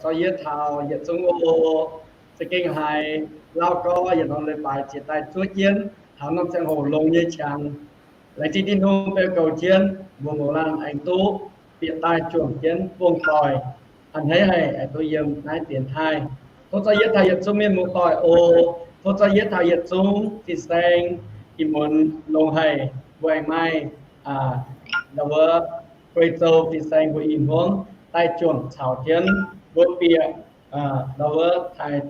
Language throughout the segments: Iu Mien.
Zorqv yie taux yietc zungv oc. Za'gengh haiz lauh gorx yietc norm leiz-baaix jiex daaih zuov jienv taux norm ziangh hoc longx nyei qangx. Laengz zingh Tin-Hungh beu goux jienv mbuo mouz laanh aengx duqv bieqc daaih juangc jienv buangh doic. A'hneiv haic aengx duqv yiem naaiv dienx taaih. Tov zorqv yie taux yietc zungv mienh muoz-doic oc. Tov zorqv yie taux yietc zungv fin-saeng. Ih muonz longx haic, mbuo aengx maaih ndau wuov Guei Zou fin-saeng mbuo i hmuangv daaih juangc caux jienv mbuo bieqc ndau wuov taaih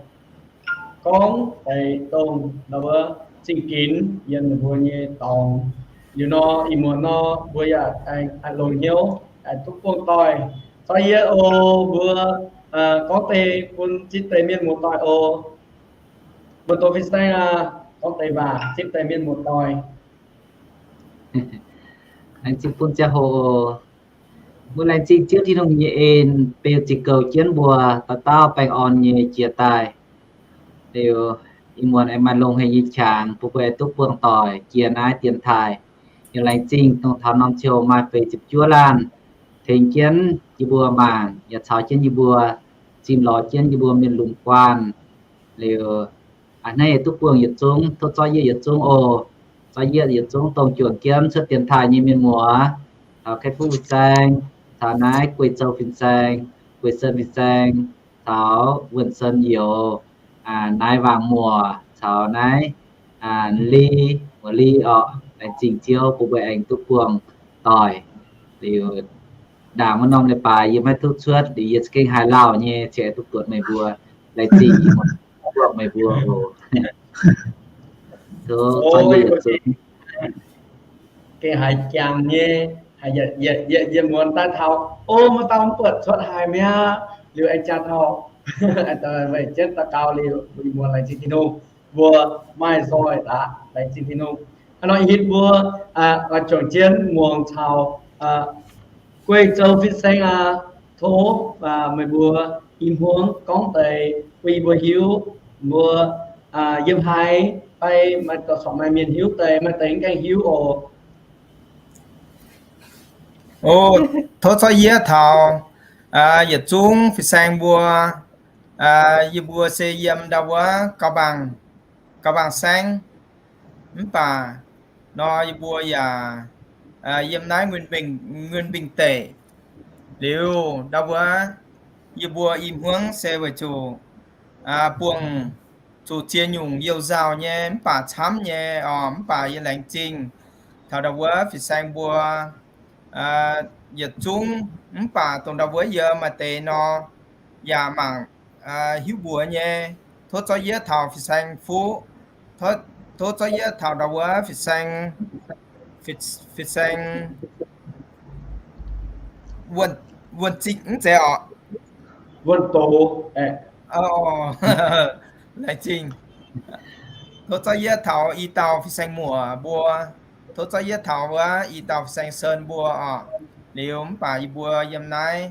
gorngv deix dongh ndau wuov zingh ginx yiem ninh mbuo nyei dorngx. Liuz nor, ih muonz nor mbuo yaac aengx longc hnyouv aengx duqv buangh doic. Zorqv yie oc, mbuo gorngv deix bun zipv deix mienh muoz-doic oc. Mbuo doqc fin-saeng aac, gorngv deix waac zipv deix mienh muoz-doic. Laengz zingh bun ziangh hoc oc. Mbuo laengz zingh Ziouv Tin-Hungh nyei en beu ziqc goux jienv mbuo dauh dauh baengh orn nyei jiex daaih. Liuz, ih muonz aengx maaih longx haic nyei qangx bun mbuo aengx duqv buangh doic jiex naaiv dienx taaih. Yaac laengz zingh dongh taux norm ziouc maaih feix ziepc juov laanh tengx jienv yie mbuo mangc, yaac caux jienv yie mbuo zinh lorz jienv yie mbuo mienh lungh guanh. Liuz, a'hneiv duqv buangh yietc zungv, tov zorqv yie yietc zungv oc. Zorqv yie yietc zungv dongh juangc jienv cuotv dienx taaih nyei mienh muoz, taux Kaeqv Fuqv fin-saeng, taux naaiv Guei Zou fin-saeng, Guei Sen fin-saeng, taux Wuonh Sen youz, naaiv Waangh Muoc, caux naaiv Li, Muoc Li orqc. Laengz zingh Ziouv bun mbuo aengx duqv buangh doic. Liuz, ndaangc wuov norm leiz-baaix yie maiv duqv cuotv, liuz yie za'gengh haiz lauh nyei, cingx duqv buatc meih mbuo. Laengz zingh yie buangh meih mbuo oc. Tov zorqv yie yietc zungv. Gengh haiz jangx nyei, haiz yietc, yietc, yietc muonz daaih taux, o, maiv dauh mv buatc cuotv haic mi'aqv, liuz aengx jangx taux, weic jienv daux gaux liuz, ih muonz laengz zingh Tin-Hungh, mbuo maaih nzoih daaih laengz zingh Tin-Hungh. Hnangv nor ih hitv mbuo oix juangc jienv muangx caux Guei Zou fin-saeng aac, tov meih mbuo i hmuangv gorngv deix bun yie mbuo hiuv, mbuo yiem haaix fai maaih dorh corc maaih mienh hiuv deix, maaih deix mv gaengh hiuv oc. O, tov zorqv yie taux yietc zungv fin-saeng mbuo. Yie mbuo se yiem ndau wuov Gau Mbaang, Gau Mbaang Saengv, mv baac nor yie mbuo yaac yiem naaiv Nguyên Bình, Nguyên Bình Deic. Liuz ndau wuov yie mbuo i hmuangv se weic zuqc buangh zuqc ziex nyungc youh nzauh nyei mv baac camv nyei oc, mv baac yie laengz zingh taux ndau wuov fin-saeng mbuo yietc zungv, mv baac dongh ndau wuov yie maaih deix nor yaac mangc hiuv mbuox nyei. Tov zorqv yie taux fin-saeng Fuqv, tov zorqv yie taux ndau wuov fin-saeng, fin-saeng Wuonh Zingh mv zeiz orqc? Wuonh Doz. Laengz zingh. Tov zorqv yie taux i dauh fin-saeng muoc mbuo. Tov zorqv yie taux wuov i dauh fin-saeng Sơn mbuo orqc. Liuz mv baac yie mbuo yiem naaiv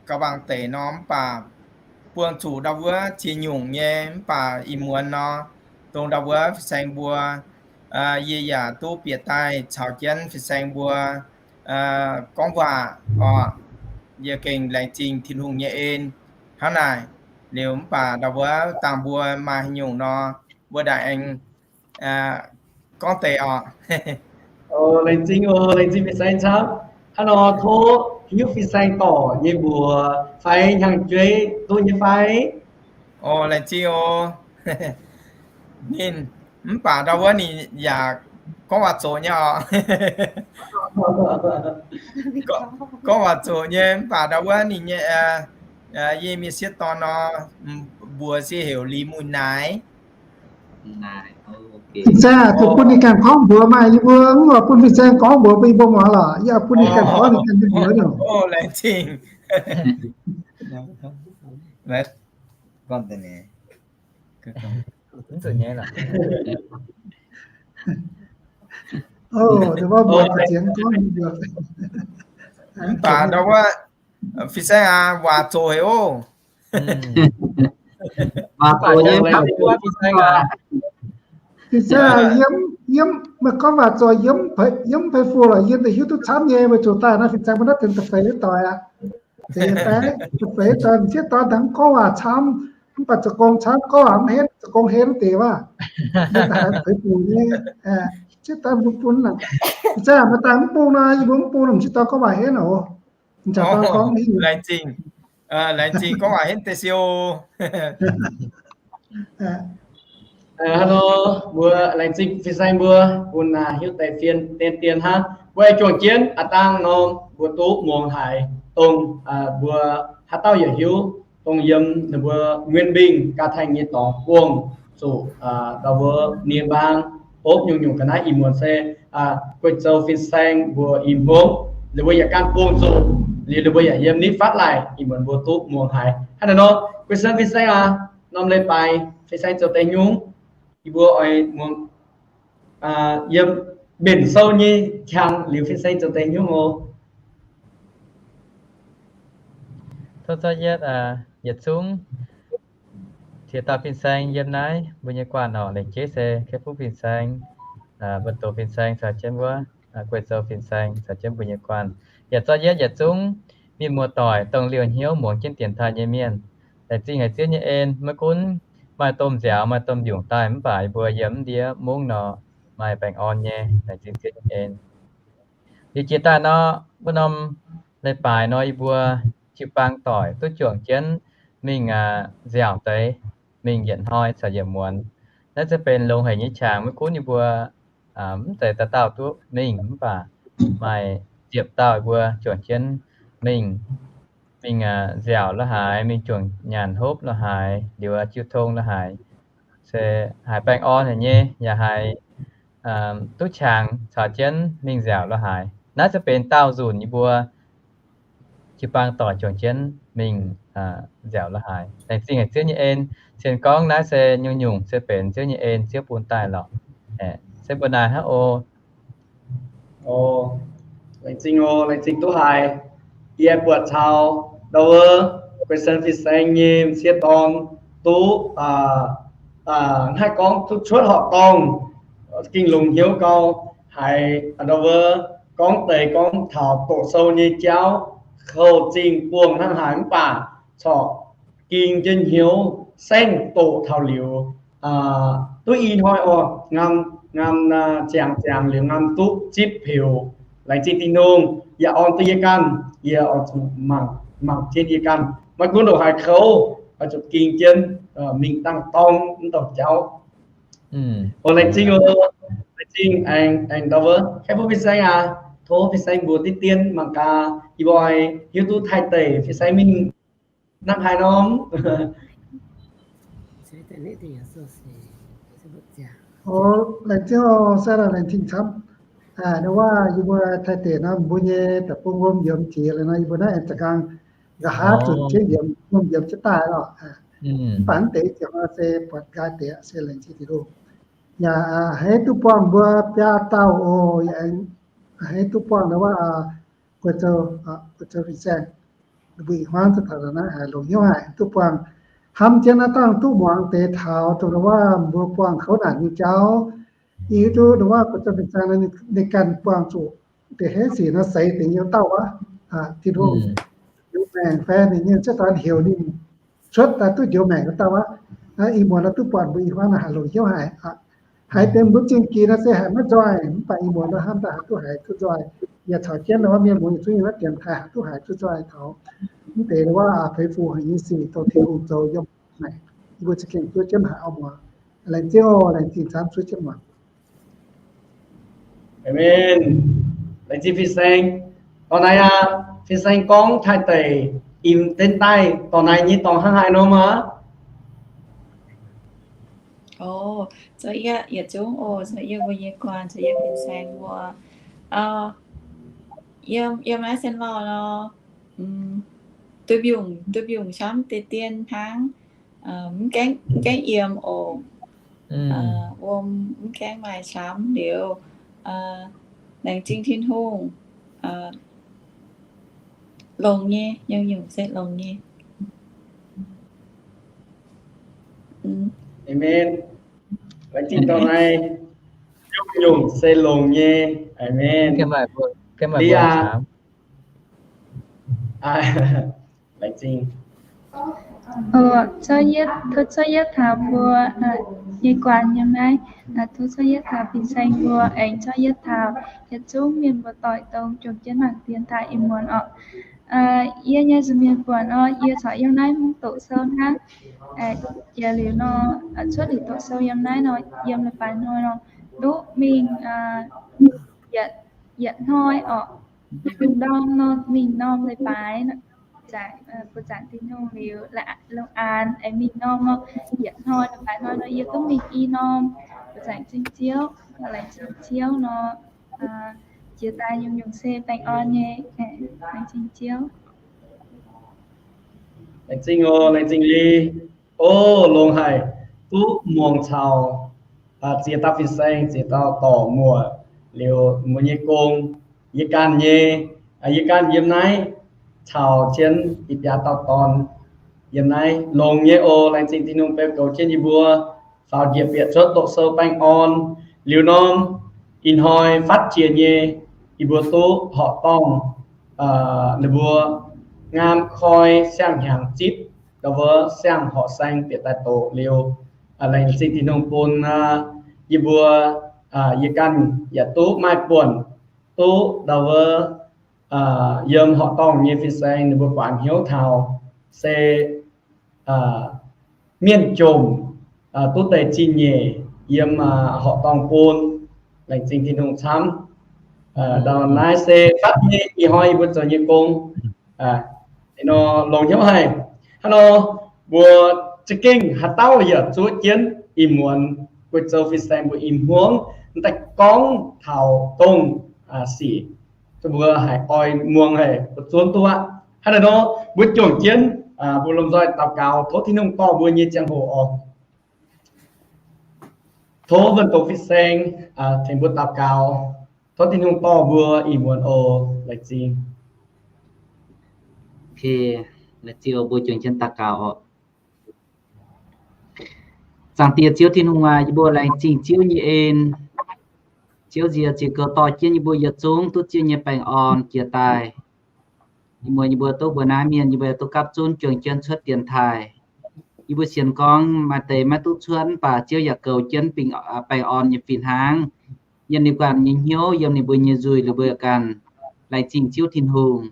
Gau Mbaang Deic nor mv baac buangh zuqc ndau wuov ziex nyungc nyei mv baac ih muonz nor, dongh ndau wuov fin-saeng mbuo, yie yaac duqv bieqc daaih caux jienv fin-saeng mbuo gorngv waac orqc. Yie gengh laengz zingh Tin-Hungh nyei en hnangv naaic. Liuz mv baac ndau wuov dangh mbuo maaih haaix nyungc nor, mbuo ndaangc aengx gorngv deix orqc. Laengz zingh oc, laengz zingh fin-saeng camv. Hnangv nor tov hiuv fin-saeng dorc nyei mbuox fai hnyangx-jeiv duqv nyei fai? O, laengz zingh oc. Ninh mv baac ndau wuov ninh yaac gorngv waac zoqc nyei orqc. Gorngv waac zoqc nyei mv baac ndau wuov ninh nyei, yie mienh sieqv dorn nor, mbuox se heuc Li Mui Naaic. Fin-saeng zuqc bun ninh ganh gorngv mbuox maaih yie mbuo, mv baac bun fin-saeng gorngv mbuox bun yie mbuo muangx lorqc. Yie bun ninh ganh gorngv ninh ganh nyei mbuox nyei. Laengz zingh. Mv baac ndau wuov fin-saeng aac, waac zoqc haic oc. Waac zoqc nyei, fin-saeng yiem, yiem, meih gorngv waac zoqc yiem, yiem pei fu lorqc, yie daaih hiuv duqv camv nyei, meih zoqc daaih naaiv fin-saeng mbuo naaiv dienx da'feix doic aqv. Zeiz fai? Feix daaih m'sieqv dorn daaih mv gorngv waac camv, mv baac zoux gong camv gorngv waac mv henv, zoux gong henv deix waac. Yie daaih haiz feix bungx nyei, m'sieqv dorn mbuo bun aqv. Ih zanc maaih daaih mv bung nor, yie mbuo mv bung nor m'sieqv dorn gorngv waac henv oc. M'sieqv dorn gorngv henv. Laengz zingh, laengz zingh gorngv waac henv deix siou. Hello, mbuo laengz zingh fin-saeng mbuo bun hiuv deix fien dien dien hnangv. Mbuo juangc jienv a'dangh norm mbuo duqv muangx haic dongh mbuo haaix dauh yaac hiuv dongh yiem ninh mbuo Nguyên Bình ga'tengx nyei dorngx buangh zuqc ndau wuov nie mbaang hopv nyungc-nyungc ga'naaiv. Ih muonz se Guei-Zoux fin-saeng mbuo ih hmuangv ninh mbuo yaac ganh buangh zuqc liuz ninh mbuo yaac yiem nitv fatv laaic. Ih muonz mbuo duqv muangx haic hnangv naaiv nor. Guei-Zoux fin-saeng aac, norm leiz-baaix fin-saeng zoux deix nyungc, yie mbuo oix muangx yiem mbenc sou nyei qangx liuz fin-saeng zoux deix nyungc oc. Tov zorqv yietv yietc zungv ziex dauh fin-saeng yiem naaiv mbuo nyei guanh orqc. Lengc jeiv se Kaeqv Fuqv fin-saeng, Mbuo Doz fin-saeng caux jienv wuov, Guei-Zoux fin-saeng caux jienv mbuo nyei guanh, yaac zorqv yietv yietc zungv mienh muoz-doic dongh liouh hnyouv muangx jienv dienx taaih nyei mienh. Laengz zingh haic Ziouv nyei en, maiv gunv maaih domh nziaaux maaih domh mbiungc daaih mv baac yie mbuo yiem mv ndiev mungv nor maaih baengh orn nyei. Laengz zingh Ziouv nyei en. Liuz jiex daaih nor, wuov norm leiz-baaix nor yie mbuo jiu-baang doic duqv juangc jienv mingh nziaauc deix, mingh yietc hnoi caux yietc muonz. Naaiv se benx longx haic nyei qangx, maiv gunv yie mbuo mv zeiz dauh dauh duqv mingh mv baac maaih ziepc dauh yie mbuo juangc jienv mingh, mingh nziaauc lo haaix, mingh juangc nyanc hopv lo haaix, liuz jiu tong lo haaix, se haiz baengh orn haic nyei, yaac haiz duqv qangx caux jienv mingh nziaauc lo haaix. Naaiv se benx daauh nzunc yie mbuo jiu-baang doic juangc jienv mingh nziaauc lo haaix. Laengz zingh haic Ziouv nyei en. Cien gorngv naaiv se nyungc-nyungc se benx Ziouv nyei en, Ziouv bun daaih lorqc. Se mbuo naaic hnangv oc. Laengz zingh oc, laengz zingh duqv haiz. Yie buatc caux ndau wuov Guei-Zoux fin-saeng nyei m'sieqv dorn duqv hnangv gorngv duqv cuotv horqc dorngh, ging longx hnyouv gau, haiz ndau wuov gorngv deix gorngv taux doqc sou nyei jauv, kouv zingh buangh hnangv haaix mv baac corc ging jienv hnyouv saengv doqc taux liuz, duqv i hnoi oc, ngam, ngam ziangx ziangx liuz ngam duqv zipv peux. Laengz zingh Tin-Hungh yaac orn duqv yie ganh, yie oix zuqc mangc, mangc jienv yie ganh. Maiv gunv ndongc haaix kouv, oix zuqc ging jienv mingh dangh dorng mv ndongc jauv. Laengz zingh, laengz zingh aengx ndau wuov Kaeqv Fuqv fin-saeng aac, tov fin-saeng mbuox deix dien mangc gaax, yie mbuo hiuv duqv Taiv deic fin-saeng mingh hnangv haaix norm. Laengz zingh oc, laengz zingh camv. Ndau wuov yie mbuo Taiv deic nor, mbuo nyei deic-bung wuom yiemx jiex liuz nor, yie mbuo naaiv aengx za'gengh nqa'haav zunc jienv yiemx, wuom yiemx jienv daaih lorqc. Mv baac mv deix ziangx se buatc nqaai deix se laengz zingh Tin-Hungh. Yaac haiz duqv buangh mbuo biaa dauh oc, yaac haiz duqv buangh ndau wuov Guei-Zoux, Guei-Zoux fin-saeng, mbuo ih hmuangv zuqc taux naaiv haiz longx hnyouv haic duqv buangh hnamv jienv naaiv dangh duqv muangx deix taux dongh ndau wuov mbuo buangh kouv naanc nyei jauv. Yie hiuv duqv ndau wuov Guei-Zoux fin-saeng ninh ganh buangh zuqc deix henv sic nor seix deix nyei dauh aqv. Tin-Hungh njoux maengc fai ninh nyei m'sieqv dorn heuc ninh cuotv daaih duqv njoux maengc wuov dauh aqv. Ih muonz nor duqv buatc mbuo ih hmuangv naaiv haiz longx hnyouv haic. Haiz deix mbuo zingh gix nor se haiz maiv nzoih, mv baac ih muonz nor hnamv daaih haiz duqv haiz duqv nzoih. Yaac caux jienv nor mienh muoz yietc zungv nyei wuov dienx taaih haiz duqv haiz duqv nzoih taux. Mv deix wuov feix fungx haic nyei sic dongh Tin-Hungh zoux yiem maengc, yie mbuo za'gengh zuov jienv haiz auv muoz. Laengz zingh oc, laengz zingh camv, zuov jienv muangx. Amen. Laengz zingh fin-saeng. Dorh naaiv aqv, fin-saeng gorngv Taiv deic im den daaih dorh naaiv nyei dorngx hnangv haaix nor maah? Oc, zoux yie yietc zungv oc, zoux yie mbuo nyei guanh, zoux yie fin-saeng mbuo. Yiem, yiem naaiv sien lauh nor, duqv mbiungc, duqv mbiungc camv deix dien hnangv. Mv gaengh, mv gaengh yiem oc. Wuom mv gaengh maaih camv liuz, laengz zingh Tin-Hungh, longx nyei, nyungc-nyungc se longx nyei. Amen. Laengz zingh dorh naaiv, nyungc-nyungc se longx nyei. Amen. Laengz zingh. Tov cuotv yietv taux mbuo nyei guanh yiem naaiv. Tov cuotv yietv taux fin-saeng mbuo aengx cuotv yietv taux yietc zungv mienh mbuo doic dongh juangc jienv mangc dienx taaih ih muonz orqc. Yie nyei nza'hmien buonc orqc, yie corc yiem naaiv hmz doqc sou hnangv. Jiex liuz nor, cuotv liuz doqc sou yiem naaiv nor, yiem leiz-baaix hnoi nor, duqv mingh yietc hnoi orqc. Lungh ndorm nor mingh norm leiz-baaix, buoz-zaangc Tin-Hungh liuz, lungh aanx aengx mingh norm nor, yietc hnoi leiz-baaix hnoi nor yie duqv mingh i norm. Buoz-zaangc Tin-Ziouv, laengz zingh Ziouv nor, jiex daaih nyungc-nyungc se baengh orn nyei. Laengz zingh Ziouv. Laengz zingh oc, laengz zingh Li. O, longx haic, duqv muangx caux ziex dauh fin-saeng, ziex dauh dorc muoc liuz mbuo nyei gong. Yie ganh nyei, yie ganh yiem naaiv caux jienv i biaa dauh dorn yiem naaiv longx nyei oc. Laengz zingh Tin-Hungh beu goux jienv yie mbuo faaux njiec bieqc cuotv doqc sou baengh orn. Liuz norm ih hnoi fatv jiex nyei, yie mbuo duqv horqc dorngh ninh mbuo ngaam koi siang-hnyangx zipv, ndau wuov siang-horqc saeng bieqc daaih doqc liuz, laengz zingh Tin-Hungh bun yie mbuo, yie ganh yaac duqv maaih buonc duqv ndau wuov yiem horqc dorngh nyei fin-saeng ninh mbuo guaax hnyouv taux se mienh jomc duqv deix zingh nyeic yiem horqc dorngh bun. Laengz zingh Tin-Hungh camv. Ndau naaiv se fatv nyei ih hnoi yie mbuo zoux nyei gong. Nor longx hnyouv haic. Hnangv nor, mbuo za'gengh haaix dauh yaac zuov jienv ih muonz Guei-Zoux fin-saeng mbuo ih hmuangv daaih gorngv taux dongh sic, mbuo haih oix muangx haic, mbuo zuonv duqv aqv. Hnangv naaiv nor, mbuo juangc jienv, mbuo lomh nzoih daux gaux tov Tin-Hungh dorh mbuo nyei ziangh hoc oc. Tov wuonh doqc fin-saeng tengx mbuo daux gaux. Tov Tin-Hungh dorh mbuo ih muonz oc. Laengz zingh. Laengz zingh oc, mbuo juangc jienv daux gaux oc. Zaangc Diex Ziouv Tin-Hungh aac, yie mbuo laengz zingh Ziouv nyei en. Ziouv nziex ziux goux dorh jienv yie mbuo yietc zungv duqv Ziouv nyei baengh orn jiex daaih. Ih muonz yie mbuo duqv mbuox naaiv mienh yie mbuo duqv gapv zunv juangc jienv cuotv dienx taaih. Yie mbuo sienx gorngv maaih deix maiv duqv cuotv mv baac Ziouv yaac goux jienv baengh orn nyei fih hnangv. Yiem ninh guanh nyei hnyouv, yiem ninh mbuo nyei nzuih, ninh mbuo ganh laengz zingh Ziouv Tin-Hungh.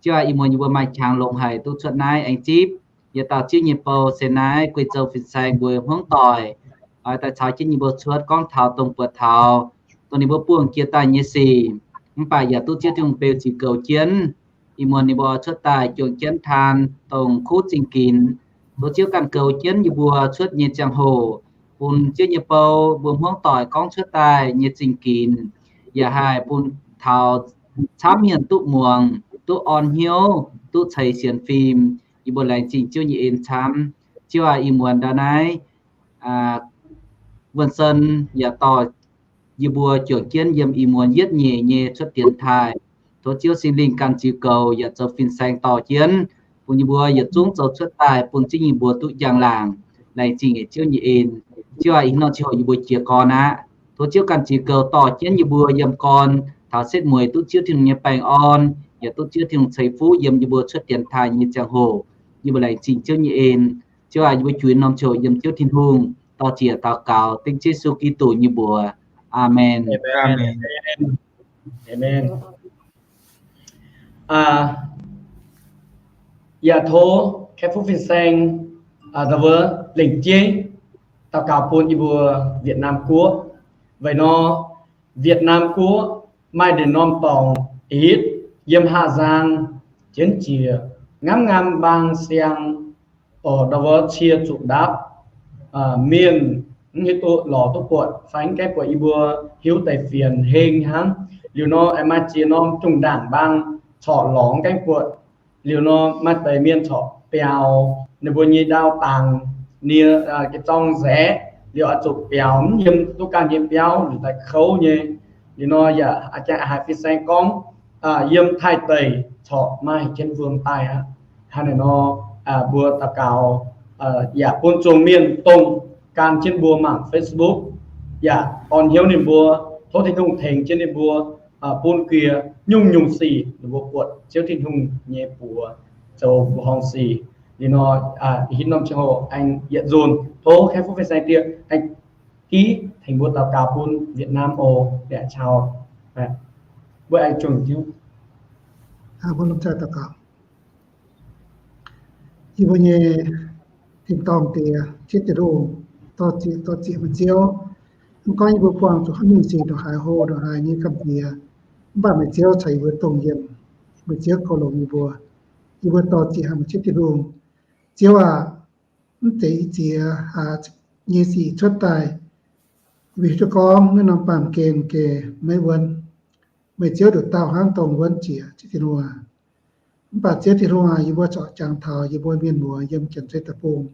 Ziouv aac, ih muonz yie mbuo maaih qangx longx haic duqv cuotv naaiv aengx zipv yietc dauh Ziouv nyei bou se naaiv Guei-Zoux fin-saeng mbuo hmuangv doic oix daaih caux jienv yie mbuo cuotv gorngv taux dongh buatc taux dongh ninh mbuo buangh jiex daaih nyei sic, mv baac yaac duqv Ziouv Tin-Hungh beu ziux goux jienv. Ih muonz ninh mbuo oix cuotv daaih juangc jienv taan dongh kuv zingh ginx. Tov Ziouv ganh goux jienv yie mbuo cuotv nyei ziangh hoc, bun Ziouv nyei bou mbuo hmuangv doic gorngv cuotv daaih nyei zingh ginx, yaac haih bun taux camv mienh duqv muangx, duqv orn hnyouv, duqv ceix sienx fim. Yie mbuo laengz zingh Ziouv nyei en camv. Ziouv aac, ih muonz ndau naaiv wuonh sen yaac dorh yie mbuo juangc jienv yiem ih muonz yietv nyeic nyei cuotv dienx taaih. Tov Ziouv Singx Lingh ganh ziux goux yaac zoux fin-saeng dorh jienv, bun yie mbuo yietc zungv zoux cuotv daaih bun Ziouv nyei mbuox duqv njang-laangc. Laengz zingh Ziouv nyei en. Ziouv aac, ih norm ziangh hoc yie mbuo jiez gorn aqv. Tov Ziouv ganh ziux goux dorh jienv yie mbuo yiem gorn taux setv mueiz duqv Ziouv Tin-Hungh nyei baengh orn, yaac duqv Ziouv Tin-Hungh ceix fuqv yiem yie mbuo cuotv dienx taaih nyei ziangh hoc. Yie mbuo laengz zingh Ziouv nyei en. Ziouv aac, yie mbuo juix norm ziangh hoc yiem Ziouv Tin-Hungh dorh ziec daux gaux dengv Yesu Giduc nyei mbuox. Aamen. Yaac tov Kaeqv Fuqv Fin-Saeng ndau wuov lengc jeiv daux gaux bun yie mbuo Việt Nam guoqv. Weic nor, Việt Nam guoqv maaih ndeic norm dorngx eix yiem haah nzang jienv jiex, ngamv ngamv mbaang siang, oc, ndau wuov cie zuqc ndapv. Mienh mv hiuv duqv lorz duqv buatc fai mv gaengh buatc, yie mbuo hiuv deix fienx heng hnangv. Liuz nor, aengx maaih ziex norm jungh ndaangc mbaang corc lorz mv gaengh buatc. Liuz nor, maaih deix mienh corc biaux ninh mbuo nyei ndau dangx, nie, ga'zorng nzaeqv, liuz oix zuqc biaux mv yiem duqv ganh nyei biauv liuz daaih kouv nyei. Liuz nor yaac a'jangx haiz fin-saeng gorngv, yiem Taiv deic corc maaih jienv wuom daaih aqv. Hnangv naaiv nor, mbuo daux gaux yaac bun zuangx mienh dongh gan jienv mbuo mangc Facebook, yaac orn hnyouv ninh mbuo, tov Tin-Hungh tengx jienv ninh mbuo, bun gie nyungc-nyungc sic ninh mbuo buatc Ziouv Tin-Hungh nyei buoz zoux mbuoqc horngh sic. Liuz nor, ih hnoi norm ziangh hoc aengx yietc nzunc tov Kaiv Fuqv Fin-Saeng Diex aengx giv tengx mbuo daux gaux bun Việt Nam oc. Mbuo aengx juangc jienv Yie mbuo nyei tin-dorngh Diex, Ziouv Tin-Hungh, dorh ziec, dorh ziec meih Ziouv. Mv gorngv yie mbuo buangh zuqc haaix nyungc sic ndongc haaix hlo ndongc haaix nyei gamh nziex, mv baac meih Ziouv caux yie mbuo dongh yiem. Meih Ziouv korv-longc yie mbuo. Yie mbuo dorh ziec haic meih Ziouv Tin-Hungh. Ziouv aac, mv zeiz yie ziex nyei sic cuotv daaih, yie mbuo hiuv duqv gorngv naaiv norm baamh gen geh maiv wuonv. Meih Ziouv nduqc dauh hnangv dongh wuonv jiex, Ziouv Tin-Hungh aac. Mv baac Ziouv Tin-Hungh aac, yie mbuo corc jangx taux yie mbuo mienh muoz yiem Janx-Zei Deic-Bung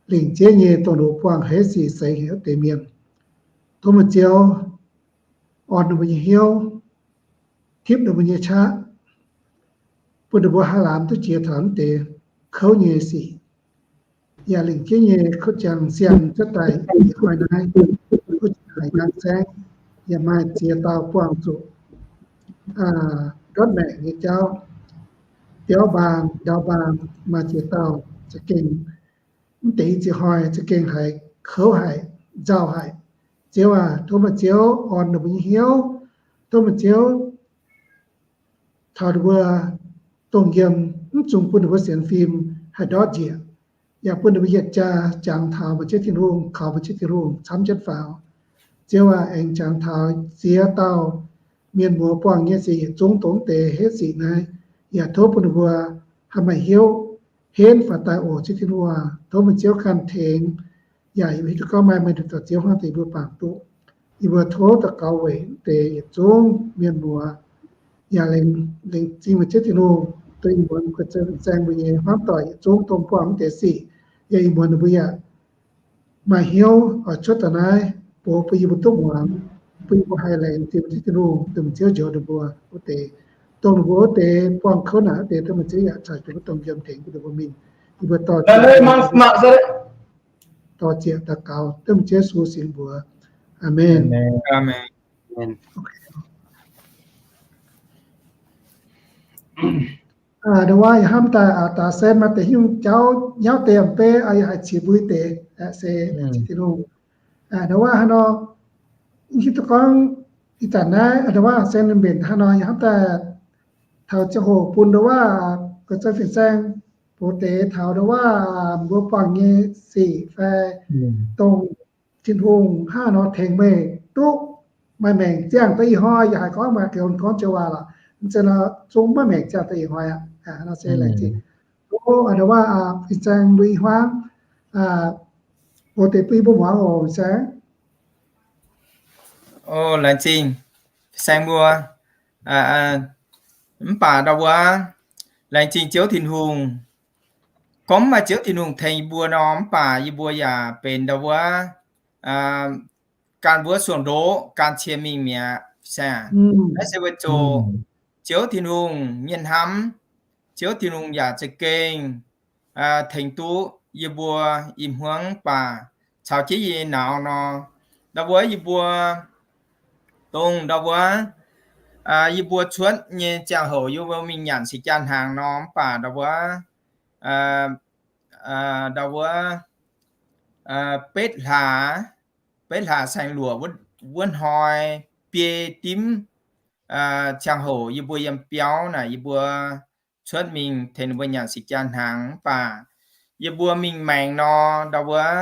lingc jeiv nyei dongh ninh mbuo buangh haaix sic seix heuc deix mienh. Tov meih Ziouv orn ninh mbuo nyei hnyouv, tipv ninh mbuo nyei qaqv, bun ninh mbuo haih laamz duqv jiex taux mv deix kouv nyei sic. Yaac lingc jeiv nyei kuv jangx siang cuotv daaih ih hnoi naaiv, kuv jangx haic nqaang saengv, yaac maaih ziex dauh buangh zuqc ndortv maengc nyei jauv, biauv mbaang, ndau mbaang, maaih ziex dauh za'gengh mv deix ziex hnoi za'gengh haiz kouv haic, nzauh haic. Ziouv aac, tov meih Ziouv orn ninh mbuo nyei hnyouv. Tov meih Ziouv taux ninh mbuo dongh yiem, mv zungh bun ninh mbuo sienx fim haih ndortv njiec, yaac bun ninh mbuo yietc jaax jangx taux meih Ziouv Tin-Hungh, kaux meih Ziouv Tin-Hungh camv jienv faaux. Ziouv aac, aengx jangx taux ziex dauh mienh muoz buangh nyei sic yietc zungv dongh deix hetv sic naaiv, yaac tov bun ninh mbuo haih maaih hnyouv henv faaux daaih oc. Ziouv Tin-Hungh aac, tov meih Ziouv ganh tengx, yaac yie mbuo hiuv duqv gorngv maaih meih nduqc dauh Ziouv hnangv deix yie mbuo bangc duqv. Yie mbuo tov daux gaux weic mv deix yietc zungv mienh muoz, yaac lengc, lengc zingh meih Ziouv Tin-Hungh, duqv ih muonz guei zaeng mbuo nyei hmuangv doic yietc zungv dongh buangh mv deix sic, yaac ih muonz ninh mbuo yaac maaih hnyouv oix cuotv daaih naaiv, bun, bun yie mbuo duqv muangx, bun yie mbuo haih laengz zingh meih Ziouv Tin-Hungh, dongh meih Ziouv njoux ninh mbuo wuov deix, dongh ninh mbuo wuov deix buangh kouv naaic wuov deix, dongh meih Ziouv yaac caux jienv mbuo dongh yiem tengx bun ninh mbuo mingh. Yie mbuo dorh dorh ziec daux gaux dengv Ziouv Yesu singx mbuox. Aamen. Ndau wuov yie hnamv daaih daaih se maaih deix nyungc jauv nyauv deix m'beiv, yie haiz qiex mbuo deix se Tin-Hungh. Ndau wuov haaix nor, hiuv duqv gorngv ih zanc naaiv ndau wuov se ninh mbenc haaix nor, yie hnamv daaih taux ziangh hoc bun ndau wuov guei zaeng fin-saeng bun deix taux ndau wuov mbuo buangh nyei sic fai dongh Tin-Hungh hnangv nor tengx meih duqv maaih maengc ziangh daaih ih hnoi, yie haiz gorngv maaih gorngv joux waac lorqc, mv zeiz nor zungv maiv maengc ziangh daaih ih hnoi aqv. Nor se laengz zingh. Ndau wuov fin-saeng mbuo ih hmuangv bun deix bun yie mbuo muangx oc, fin-saeng. O, laengz zingh fin-saeng mbuo. Mv baac ndau wuov, laengz zingh Ziouv Tin-Hungh. Gorngv mv maaih Ziouv Tin-Hungh tengx yie mbuo nor, mv baac yie mbuo yaac benx ndau wuov, gan wuov suonc ndoqv, gan cie mingh mi'aqv. Naaiv se weic zuqc Ziouv Tin-Hungh mienh hnamv, Ziouv Tin-Hungh yaac za'gengh tengx duqv yie mbuo ih hmuangv mv baac caux jienv yie nauz nor, ndau wuov yie mbuo dongh ndau wuov yie mbuo cuotv nyei ziangh hoc yie mbuo mingh nyanc sic jaa hnaangx nor, mv baac ndau wuov, ndau wuov betv hlaax, betv hlaax saeng-luoqc wuov hnoi biei dimv ziangh hoc yie mbuo yiem biauv naaic yie mbuo cuotv mingh tengx ninh mbuo nyanc sic jaa hnaangx, mv baac yie mbuo mingh maengx nor, ndau wuov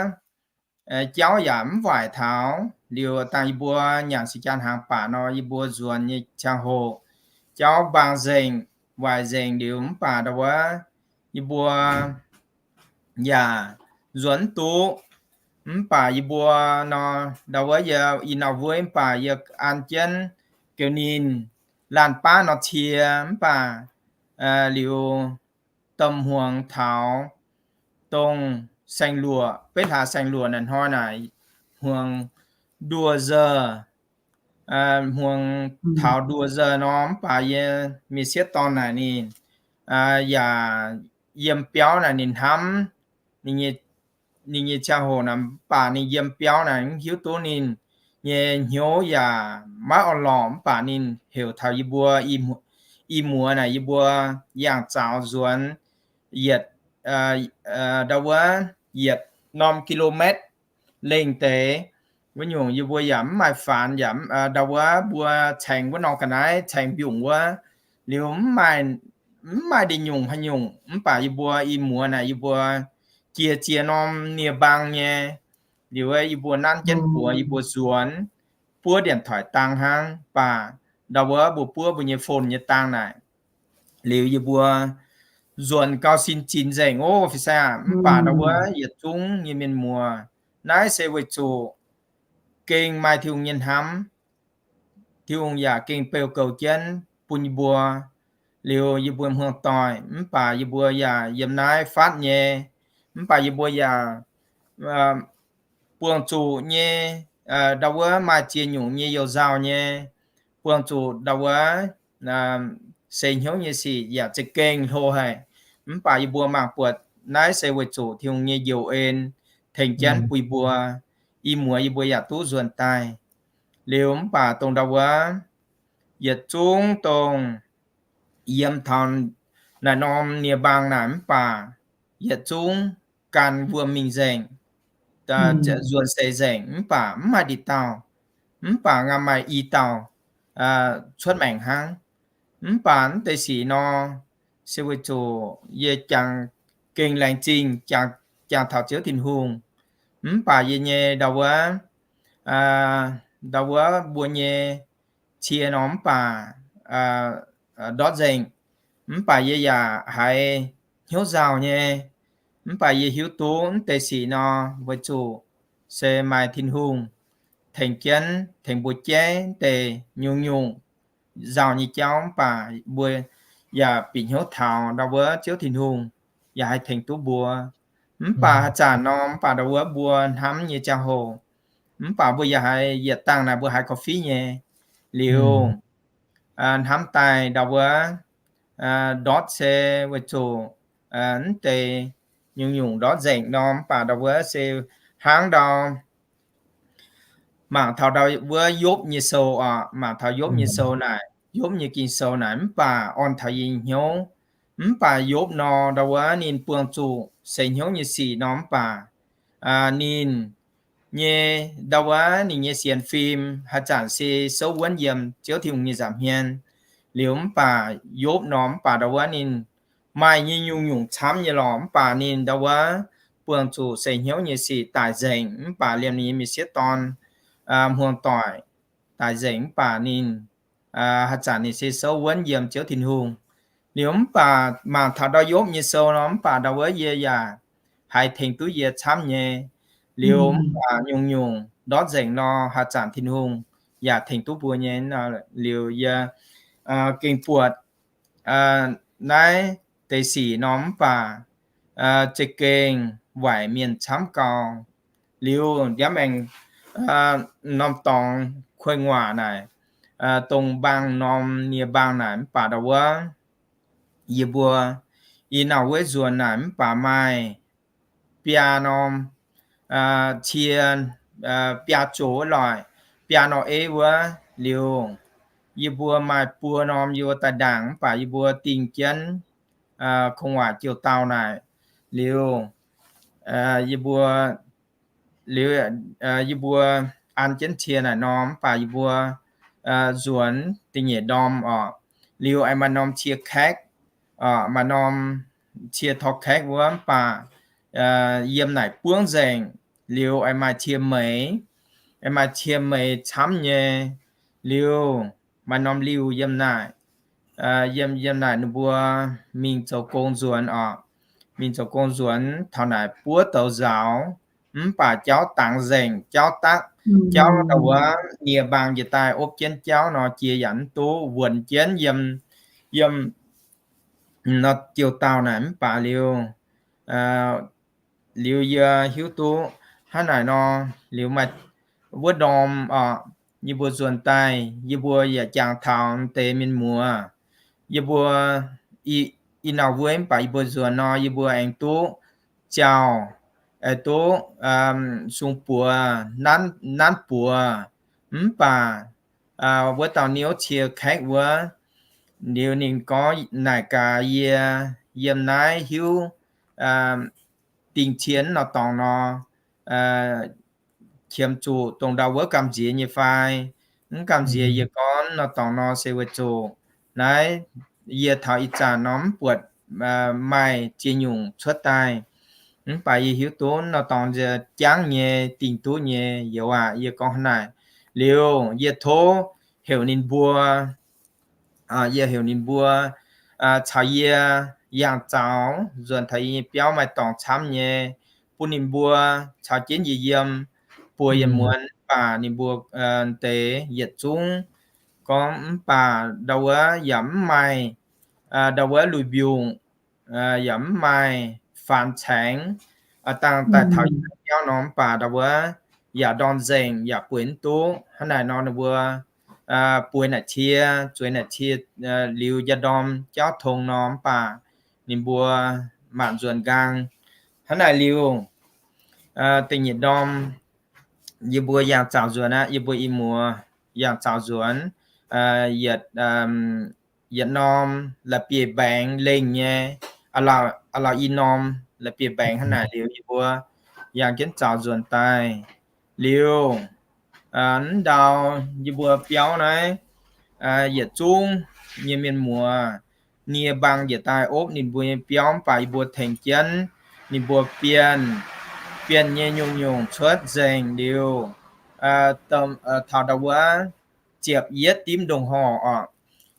jauv yaac mv waaic taux. Liuz dangh yie mbuo nyanc sic jaa hnaangx baac nor, yie mbuo nzuonx nyei ziangh hoc jauv mbaang nzengc, waaic nzengc liuz, mv baac ndau wuov yie mbuo yaac nzuonx mv duqv. Mv baac yie mbuo nor, ndau wuov yie ih nauc wuov, mv baac yie an jienv geux ninh laanh baav nor cie, mv baac liuz domh hmuangx taux dongh saeng-luoqc, betv hlaax saeng-luoqc naaic hnoi naaic hmuangx nduoh nzou, hmuangx taux nduoh nzou nor, mv baac yie mienh sieqv dorn naaic ninh yaac yiem biauv naaic ninh hnamv ninh nyei ziangh hoc naaic, mv baac ninh yiem biauv naaic mv hiuv duqv ninh nyei hnyouv yaac maiv orn-lorqc, mv baac ninh heuc taux yie mbuo i muoz naaic, yie mbuo yangh zaux nzuonx yietc, ndau wuov, yietc norm kilometer lengh deix. Wuov nyungc yie mbuo yaac mv maaih faanx, yaac ndau wuov mbuo caengx wuov norm ga'naaiv, caengx mbiungc wuov, liuz mv maaih ndeic nyungc haaix nyungc. Mv baac yie mbuo i muoz naaic, yie mbuo jiex ziex norm nie-mbaang nyei. Liuz yie mbuo nanv jienv buoz, yie mbuo nzuonx, buov điện thoại dang hnangv, mv baac ndau wuov mbuo buov mbuo nyei phone nyei dang naaic, liuz yie mbuo nzuonx gauh sin zinx nzengc, o, fih sai aac. Mv baac ndau wuov yietc zungv nyei mienh muoz, naaiv se weic zuqc gengh maaih Tin-Hungh nyei hnamv. Tin-Hungh yaac gengh beu goux jienv bun yie mbuo. Liuz yie mbuo hmuangv doic, mv baac yie mbuo yaac yiem naaiv fatv nyei. Mv baac yie mbuo yaac buangh zuqc nyei, ndau wuov maaih ziex nyungc nyei youh nzauh nyei, buangh zuqc ndau wuov seix hnyouv nyei sic yaac za'gengh hlo haic. Mv baac yie mbuo mangc buatc naaiv se weic zuqc Tin-Hungh nyei njoux en tengx jienv bun yie mbuo, i muoz yie mbuo yaac duqv nzuonx daaih. Liuz mv baac dongh ndau wuov yietc zungv dongh yiem taux naaic norm nie-mbaang naaic, mv baac yietc zungv gan wuom mingh nzengc, nzuonx seix nzengc, mv baac mv maaih ndie dauh, mv baac ngam maaih i dauh cuotv maengc hnangv. Mv baac mv deix sic nor, se weic zuqc yie jangx gengh laengz zingh jangx taux Ziouv Tin-Hungh. Mv baac yie nyei ndau wuov, ndau wuov mbuo nyei cie nor mv baac ndortv nzengc, mv baac yie yaac haiz hnyouv nzauh nyei. Mv baac yie hiuv duqv mv deix sic nor weic zuqc se maaih Tin-Hungh tengx jienv, tengx mbuo jaiv deix nyungc-nyungc nzauh nyei jauv, mv baac mbuo yaac bieqc hnyouv taux ndau wuov Ziouv Tin-Hungh yaac haih tengx duqv mbuo. Mv baac haaix zanc nor, mv baac ndau wuov mbuo hnamv nyei ziangh hoc, mv baac mbuo yaac haiz yietc dangh naaic mbuo haiz korv-fiqv nyei. Liuz hnamv daaih ndau wuov ndortv se weic zuqc mv deix nyungc-nyungc ndortv nzengc nor, mv baac ndau wuov se hnangv ndau mangc taux ndau wuov Yopv nyei sou oc. Mangc taux Yopv nyei sou naaic, Yopv nyei Ging-Sou naaic mv baac orn taux yie hnyouv. Mv baac Yopv nor ndau wuov ninh buangh zuqc seix hnyouv nyei sic nor, mv baac ninh nyei ndau wuov ninh nyei sienx fim haaix zanc se souv wuonv yiem Ziouv Tin-Hungh nyei nza'hmien. Liuz mv baac Yopv nor mv baac ndau wuov ninh maaih nyei nyungc-nyungc camv nyei lorqc, mv baac ninh ndau wuov buangh zuqc seix hnyouv nyei sic daic nzengc, mv baac liemh ninh nyei m'sieqv dorn hmuangx doic daic nzengc, mv baac ninh haaix zanc ninh se souv wuonv yiem Ziouv Tin-Hungh. Liuz mv baac mangc taux ndau Yopv nyei sou nor, mv baac ndau wuov yie yaac haiz tengx duqv yie camv nyei. Liuz mv baac nyungc-nyungc ndortv nzengc nor, haaix zanc Tin-Hungh yaac tengx duqv mbuo nyei. Liuz yie gengh buatc naaiv deix sic nor mv baac za'gengh waaic mienh camv gau. Liuz ndiamv aengx norm dorngx kuei-nguaac naaic, dongh mbaang norm nie-mbaang naaic mv baac ndau wuov yie mbuo i nauc wuov nzuonx naaic mv baac maaih biaa norm cie, biaa zoqc wuov loic, biaa norm eiv wuov. Liuz yie mbuo maaih buo norm yie mbuo daaih ndaangc mv baac yie mbuo dingh jienv kong waac jiou-daauh naaic. Liuz yie mbuo, liuz yie mbuo an jienv cie naaic nor mv baac yie mbuo nzuonx da'nyeic ndorm oc. Liuz aengx maaih norm cie kaeqv, maaih norm cie tor kaeqv wuov mv baac yiem naaic buangv nzengc. Liuz aengx maaih cie meix, aengx maaih cie meix camv nyei. Liuz maaih norm liuh yiem naaic, yiem, yiem naaic ninh mbuo mingh zoux gong nzuonx oc. Mingh zoux gong nzuonx taux naaic buov douz nzaaux, mv baac jauv dangx nzengc, jauv dakv, jauv ndau wuov nie-mbaang njiec daaih opv jienv jauv nor jiex yaac mv duqv, wuonx jienv yiem, yiem nor jiou-daauh naaic mv baac liuz, liuz yie hiuv duqv hnangv naaic nor, liuz maaih wuov ndorm oc, yie mbuo nzuonx daaih yie mbuo yaac jangx taux deix mienh muoz. Yie mbuo i, i nauc wuov mv baac yie mbuo nzuonx nor yie mbuo aengx duqv jauh, aengx duqv sung buoz, nanv, nanv buoz, Mv baac wuov dauh niouv cie kaeqv wuov, liuz ninh gorngv naaic gaax yie, yiem naaiv hiuv dingh cie nor dorngx nor, qiemx zuqc dongh ndau wuov gamh nziex nyei fai? Mv gamh nziex yie gorngv nor dorngx nor se weic zuqc naaiv yie taux ih zanc nor mv buatc maaih ziex nyungc cuotv daaih. Mv baac yie hiuv duqv nor dorngx nziex jangv nyei, dingh duqv nyei youz aac. Yie gorngv hnangv naaic liuz, yie tov heuc ninh mbuo, yie heuc ninh mbuo caux yie yangh zaux nzuonx taux yie nyei biauv maaih dorngx camv nyei, bun ninh mbuo caux jienv yie yiem buoz yietc muonz. Mv baac ninh mbuo deix yietc zungv gorngv mv baac ndau wuov yaac mv maaih ndau wuov lui mbiungc, yaac mv maaih faanx caengx dangh daaih taux yie nyei biauv nor, mv baac ndau wuov yaac ndorm nzengc, yaac bueix mv duqv. Hnangv naaic nor ninh mbuo bueix naaic cie, zueiz naaic cie liuz njang ndorm jauv tong nor, mv baac ninh mbuo maanc nzuonx nqaang. Hnangv naaic liuz, da'nyeic ndorm yie mbuo yangh zaux nzuonx aqv. Yie mbuo i muoz yangh zaux nzuonx, yietc, yietc norm la'bieiv-mbaengx lengh nyei, a'lauh i norm la'bieiv-mbaengx. Hnangv naaic liuz yie mbuo yangh jienv zaux nzuonx daaih liuz, mv ndau yie mbuo biauv naaiv yietc zungv nyei mienh muoz nie mbaang njiec daaih opv ninh mbuo nyei biauv, mv baac yie mbuo tengx jienv ninh mbuo bienh, bienh nyei nyungc-nyungc cuotv nzengc liuz, taux ndau wuov ziepc yietv dimv ndongc horc oc.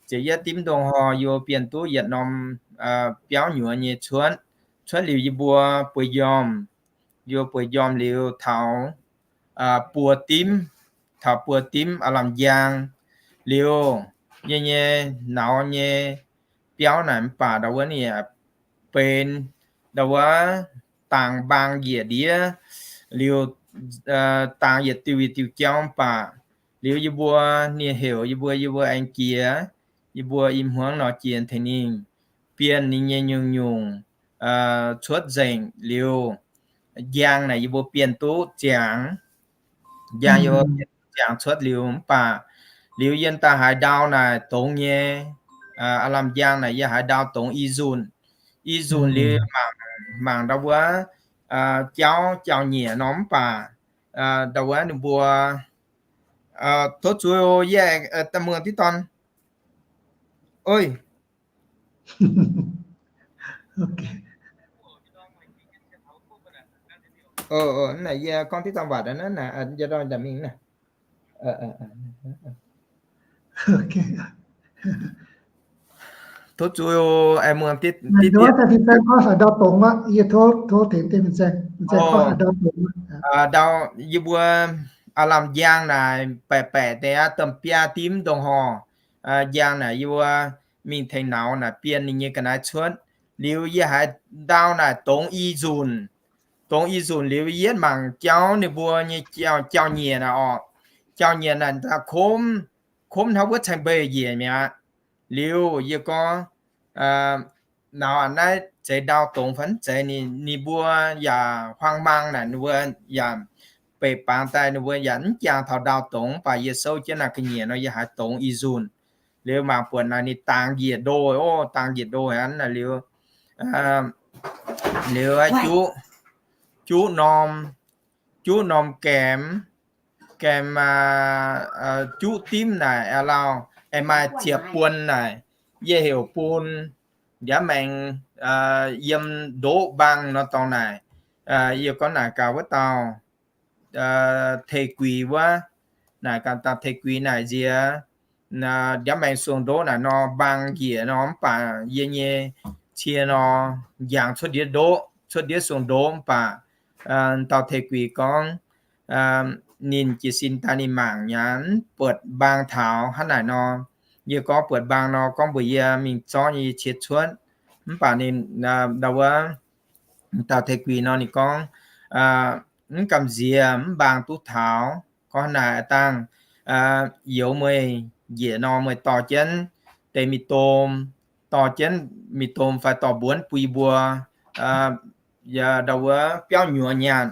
Ziepc yietv dimv ndongc horc yie mbuo bienh duqv yietc norm biauv nyuoz nyei cuotv. Cuotv liuz yie mbuo bueix njormh, yie mbuo bueix njormh liuz taux buo dimv, taux buo dimv aav lamh njang liuz, yie nyei nauz nyei biauv naaic mv baac ndau wuov ninh benx ndau wuov dangx mbaang njiec ndiev liuz, dangx yietc diuh yietc diuh jauv mv baac liuz yie mbuo, ninh heuc yie mbuo, yie mbuo aengx jiex, yie mbuo i hmuangv nor jiex tengx ninh bienh ninh nyei nyungc-nyungc cuotv nzengc liuz, njang naaic yie mbuo bienh duqv ziangx. Njang yie mbuo bienh duqv ziangx cuotv liuz mv baac liuz yie daaih haiz ndau naaic dongz nyei, aav lamh njang naaic yie haiz ndau dongz i nzunc. I nzunc liuz mangc, mangc ndau wuov jauv jauv-nyieqc nor mv baac ndau wuov ninh mbuo tov zuiz yie muoz diqv dorn. Oi, naaic yie gorngv diqv dorn waac naaiv, yie ndau mingh naaic. Tov zuiz, muoz diqv, ndau yie mbuo aav lamh njang naaic baeqc baeqc deix aqv, domh biaa dimv ndongc horc. Njang naaic yie mbuo mingh tengx nauz naaic bienh ninh nyei ga'naaiv cuotv. Liuz yie haiz ndau naaic dongz i nzunc. Dongz i nzunc liuz yietv mangc jauv ninh mbuo nyei jauv-nyieqc naaic orqc. Jauv-nyieqc naaic daaih komv, komv hnangv wuov caeng-mbei njiec mi'aqv. Liuz yie gorngv, nauz a'naaiv zeiz ndau dongz fai mv zeiz? Ninh mbuo yaac huaang-maang naaic, ninh mbuo yaac beic bangx daaih, ninh mbuo yaac mv jangx taux ndau dongz. Mv baac yie souv jienv naaiv ga'nyiec nor yie haiz dongz i nzunc. Liuz mangc buatc naaic ninh dangx njiec ndo oc, dangx njiec ndo hnangv naaic liuz, liuz juqv, juqv norm, juqv norm gaem, gaem, juqv dimv naaic a'lauh aengx maaih ziepc buonc naaic. Yie heuc bun ndiangx maengx yiem ndoqv mbaang nor dorngx naaic, yie gorngv naaic gaax wuov dauh teh guix wuov, naaic gaax dauh teh guix naaic nziex ndiangx maengx suong ndoqv naaic nor mbaang njiec nor mv baac yie nyei cie nor njangx cuotv ndiev ndoqv, cuotv ndiev suong ndoqv mv baac dauh teh guix gorngv ninh jiez sin daaih ninh mangc nyanc buatc mbaang taux hnangv naaic nor. Yie gorngv buatc mbaang nor gorngv mbuox yie mingh zorqv nyei cie cuotv. Mv baac ninh ndau wuov dauh teh guix nor ninh gorngv mv gamh nziex mv mbaang duqv taux. Gorngv hnangv naaic dangh youz meih njiec nor meih dorh jienv deix mingh domh, dorh jienv mingh domh fai dorh mbuonx bun yie mbuo ndau wuov biauv nyuoz nyanc.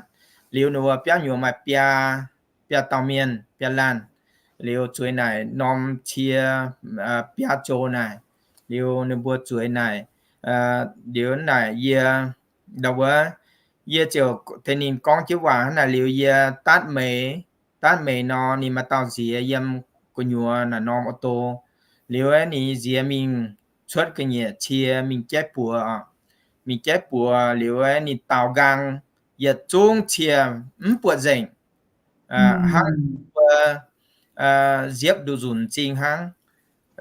Liuz ninh mbuo biauv nyuoz maaih biaa, biaa dauh mienh, biaa laanh. liuz zueiz naaic norm cie biaa joux naaic, liuz ninh mbuo zueiz naaic, liuz naaic yie ndau wuov, yie ziouc tengx ninh gorngv jienv waac hnangv naaic liuz yie datv meix, datv meix nor ninh maaih dauh nziex yiem gu'nyuoz naaic norm auto, liuz ninh nziex mingh cuotv ga'nyiec cie mingh jaiv buoz, mingh jaiv buoz liuz ninh daaux nqaang yietc zungv cie mv buatc nzengc, hnangv mbuo nziepv nduqc nzunc m'zing hnangv.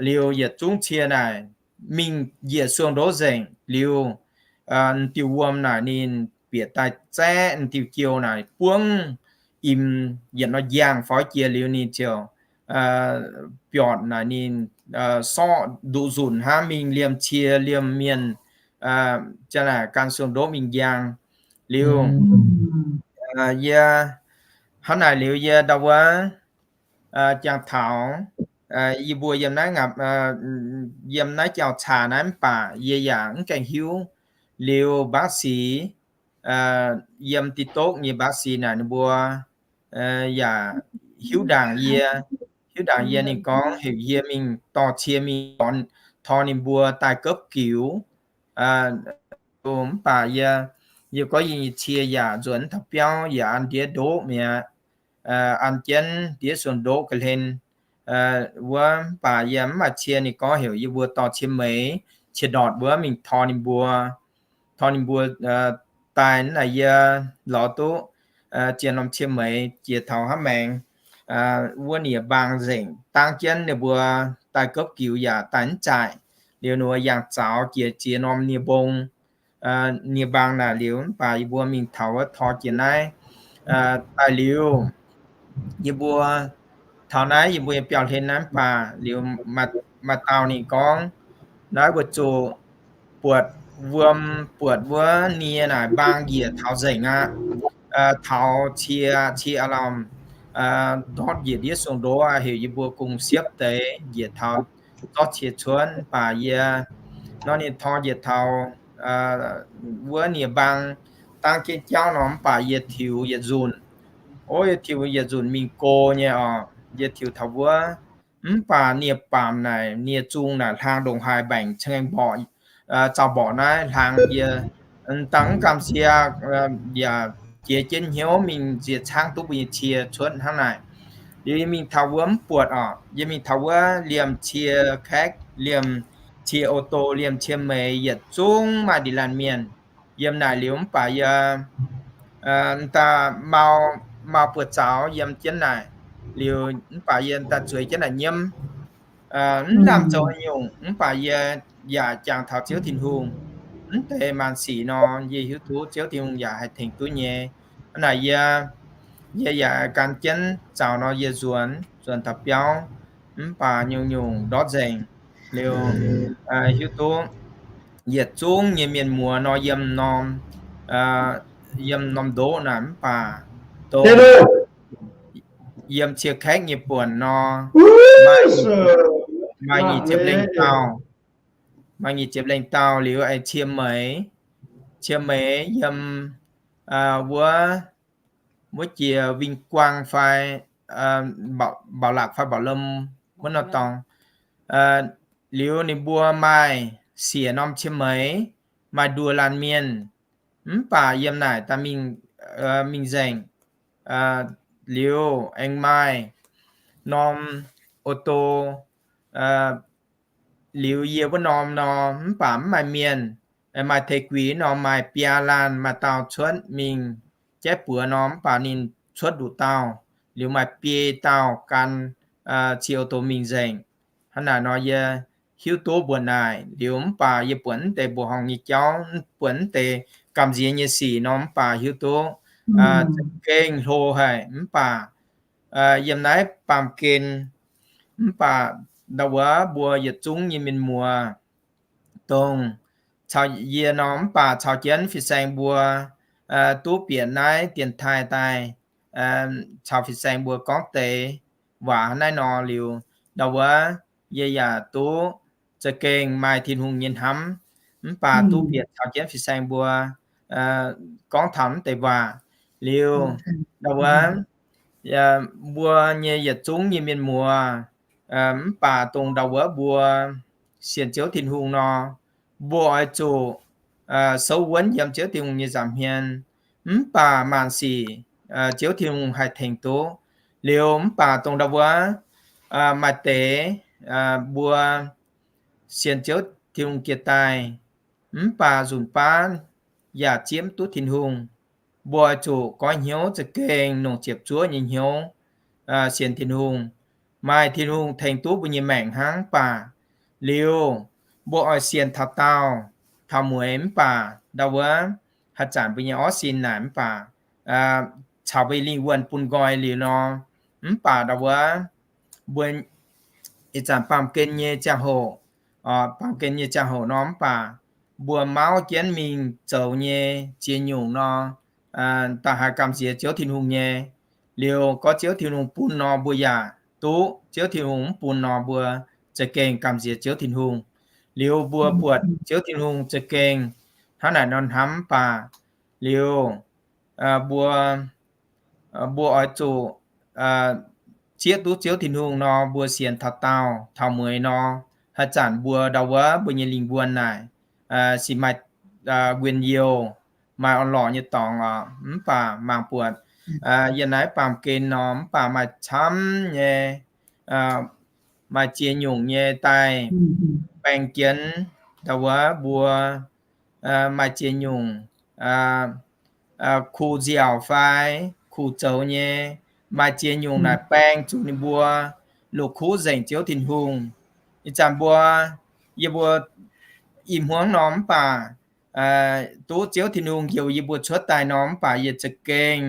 Liuz yietc zungv cie naaic mingh njiec suong ndoqv nzengc liuz, diuh wuom naaic ninh bieqc daaih zaeqv diuh jiou naaic buangv im yietc norm njang fai jiex liuz ninh ziouc biortc naaic ninh sorqv nduqc nzunc hnangv mingh liemh cie liemh mienh, ziang naaic gan suong ndoqv mingh njang. Liuz yie hnangv naaic liuz yie ndau wuov jangx taux yie mbuo yiem naaiv, yiem naaiv jauv-caax naaiv mv baac yie yaac mv gaengh hiuv. Liuz บางที yiem TikTok nyei บางที naaic ninh mbuo yaac hiuv ndaangc yie, hiuv ndaangc yie ninh gorngv heuc yie mingh dorh cie mingh tor ninh mbuo daaih gopv giux. Mv baac yie, yie gorngv yie nyei cie yaac nzuonx taux biauv yaac an ndiev ndoqv mi'aqv, an jienv ndiev suong ndoqv ga'hlen wuov. Mv baac yie mv maaih cie, ninh gorngv heuc yie mbuo dorh cie meix, cie ndortc wuov mingh tor ninh mbuo, tor ninh mbuo daaih naaic yie lorz duqv zien norm cie meix jiex taux hnangv maengx wuov nie-mbaang nzengc, dangv jienv ninh mbuo daaih gopv giux yaac daaih mv zaaic. Liuz ninh mbuo yangh zaux jiex ziex norm nie-mbong, nie-mbaang naaic liuz mv baac yie mbuo mingh taux wuov tor jiex naaiv daaih liuz, yie mbuo taux naaiv yie mbuo nyei biauv-hlen naaiv mv baac liuz maaih dauh ninh gorngv, naaiv mbuo zuqc buatc wuom, buatc wuov nie naaic mbaang njiec taux nzengc aqv. Taux cie, cie aav lamh ndortv njiec ndiev suong ndoqv aqv, heuc yie mbuo gong siepv deix njiec taux zorqv cie cuotv. Mv baac yie nor ninh tor njiec taux wuov nie-mbaang dangv jienv jauv nor mv baac yie tiux yietc nzunc. Ov, yie tiux yietc nzunc mingh go nyei oc. Yie tiux taux wuov, mv baac nie-baamc naaic, nie-zung naaic hlang ndongc haaix mbaengc ca'gaengh mborqc, zaux mborqc naaiv hlang yie dangh mv gamh nziex yaac jiex jienv hnyouv mingh nziex caangv duqv mbuo nyei cie cuotv hnangv naaic. Liuz yie mingh taux wuov mv buatc oc. Yie mingh taux wuov liemh cie kaeqv, liemh cie ô tô, liemh cie meix yietc zungv maaih ndin laanh mienh yiem naaic liuz mv baac yie daaih mau, mau buoz-zaux yiem jienv naaic liuz mv baac yie daaih zueiz jienv naaic nyiemv, mv lamh zoux haaix nyungc. Mv baac yie yaac jangx taux Ziouv Tin-Hungh. Mv deix maanc sic nor yie hiuv duqv Ziouv Tin-Hungh yaac haih tengx duqv nyei. Hnangv naaic yie, yie yaac gan jienv zaux nor yie nzuonx, nzuonx taux biauv, mv baac nyungc-nyungc ndortv nzengc. Liuz hiuv duqv yietc zungv nyei mienh muoz nor yiem norm, yiem norm ndoqv naaic mv baac dongh yiem cie kaeqv nyei buonc nor, maaih nyic ziepc lengh dauh, maaih nyic ziepc lengh dauh liuz aengx cie meix, cie meix yiem wuov, wuov jiex Vinh Quang fai Bảo Lạc fai Bảo Lâm wuov norm dorngx. Liuz ninh mbuo maaih siec norm cie meix, maaih nduoh laanh mienh, mv baac yiem naaic daaih mingh, mingh nzengc. Liuz aengx maaih norm ô tô, liuz yie wuov norm nor mv baac mv maaih mienh. Maaih teix guix norm maaih biaa laanh, maaih dauh cuotv mingh jaiv buoz nor mv baac ninh cuotv nduqc dauh, liuz maaih biei dauh gan cie ô tô mingh nzengc. Hnangv naaic nor yie hiuv duqv mbuoqc naaic liuz mv baac yie buatc mv deix mbuoqc horngh nyei jauv, buatc mv deix gamh nziex nyei sic nor mv baac hiuv duqv za'gengh hlo haic. Mv baac yiem naaiv baamh gen, mv baac ndau wuov mbuo yietc zungv nyei mienh muoz, dongh caux yie nor mv baac caux jienv fin-saeng mbuo duqv bieqc naaiv dienx taaih daaih caux fin-saeng mbuo gorngv deix waac naaiv nor liuz, ndau wuov yie yaac duqv za'gengh maaih Tin-Hungh nyei hnamv, mv baac duqv bieqc caux jienv fin-saeng mbuo gorngv taux mv deix waac liuz, ndau wuov mbuo nyei yietc zungv nyei mienh muoz, mv baac dongh ndau wuov mbuo sienx Ziouv Tin-Hungh nor, mbuo oix zuqc souv wuonv yiem Ziouv Tin-Hungh nyei nza'hmien, mv baac maanc sic Ziouv Tin-Hungh haih tengx duqv. Liuz mv baac dongh ndau wuov maaih deix mbuo sienx Ziouv Tin-Hungh jiex daaih, mv baac nzunc baav yaac zieqv mv duqv Tin-Hungh, mbuo oix zuqc goiv hnyouv za'gengh longc ziepc zuoqv nyei hnyouv sienx Tin-Hungh. Maaih Tin-Hungh tengx duqv mbuo nyei maengc hnangv. Mv baac liuz mbuo oix sienx taux daauh, taux mueiz, mv baac ndau wuov haaix zanc mbuo nyei orv sin naaic mv baac caux mbuo lingh wuonh bun nqoi liuz nor, mv baac ndau wuov mbuo ih zanc baamh gen nyei ziangh hoc, baamh gen nyei ziangh hoc nor, mv baac mbuo mauv jienv mingh zoux nyei ziex nyungc nor, da'haaix gamh nziex Ziouv Tin-Hungh nyei. Liuz gorngv Ziouv Tin-Hungh bun nor, mbuo yaac duqv. Ziouv Tin-Hungh mv bun nor, mbuo za'gengh gamh nziex Ziouv Tin-Hungh. Liuz mbuo buatc Ziouv Tin-Hungh za'gengh hnangv naaic nor hnamv mv baac liuz mbuo mbuo oix zuqc zieqv duqv Ziouv Tin-Hungh nor, mbuo sienx taux daauh taux mueiz nor, haaix zanc mbuo ndau wuov mbuo nyei lingh wuonh naaic se maaih njien-youh, maaih orn-lorqc nyei dorngx oc. Mv baac mangc buatc yiem naaiv baamh gen nor, mv baac maaih camv nyei, maaih ziex nyungc nyei daaih baeng jienv ndau wuov mbuo, maaih ziex nyungc kuh nziaauc fai kuh zoux nyei, maaih ziex nyungc naaic baeng zuqc ninh mbuo longc kuv nzengc Ziouv Tin-Hungh. Ih zanc mbuo, yie mbuo i hmuangv nor mv baac duqv Ziouv Tin-Hungh njoux yie mbuo cuotv daaih nor, mv baac yie za'gengh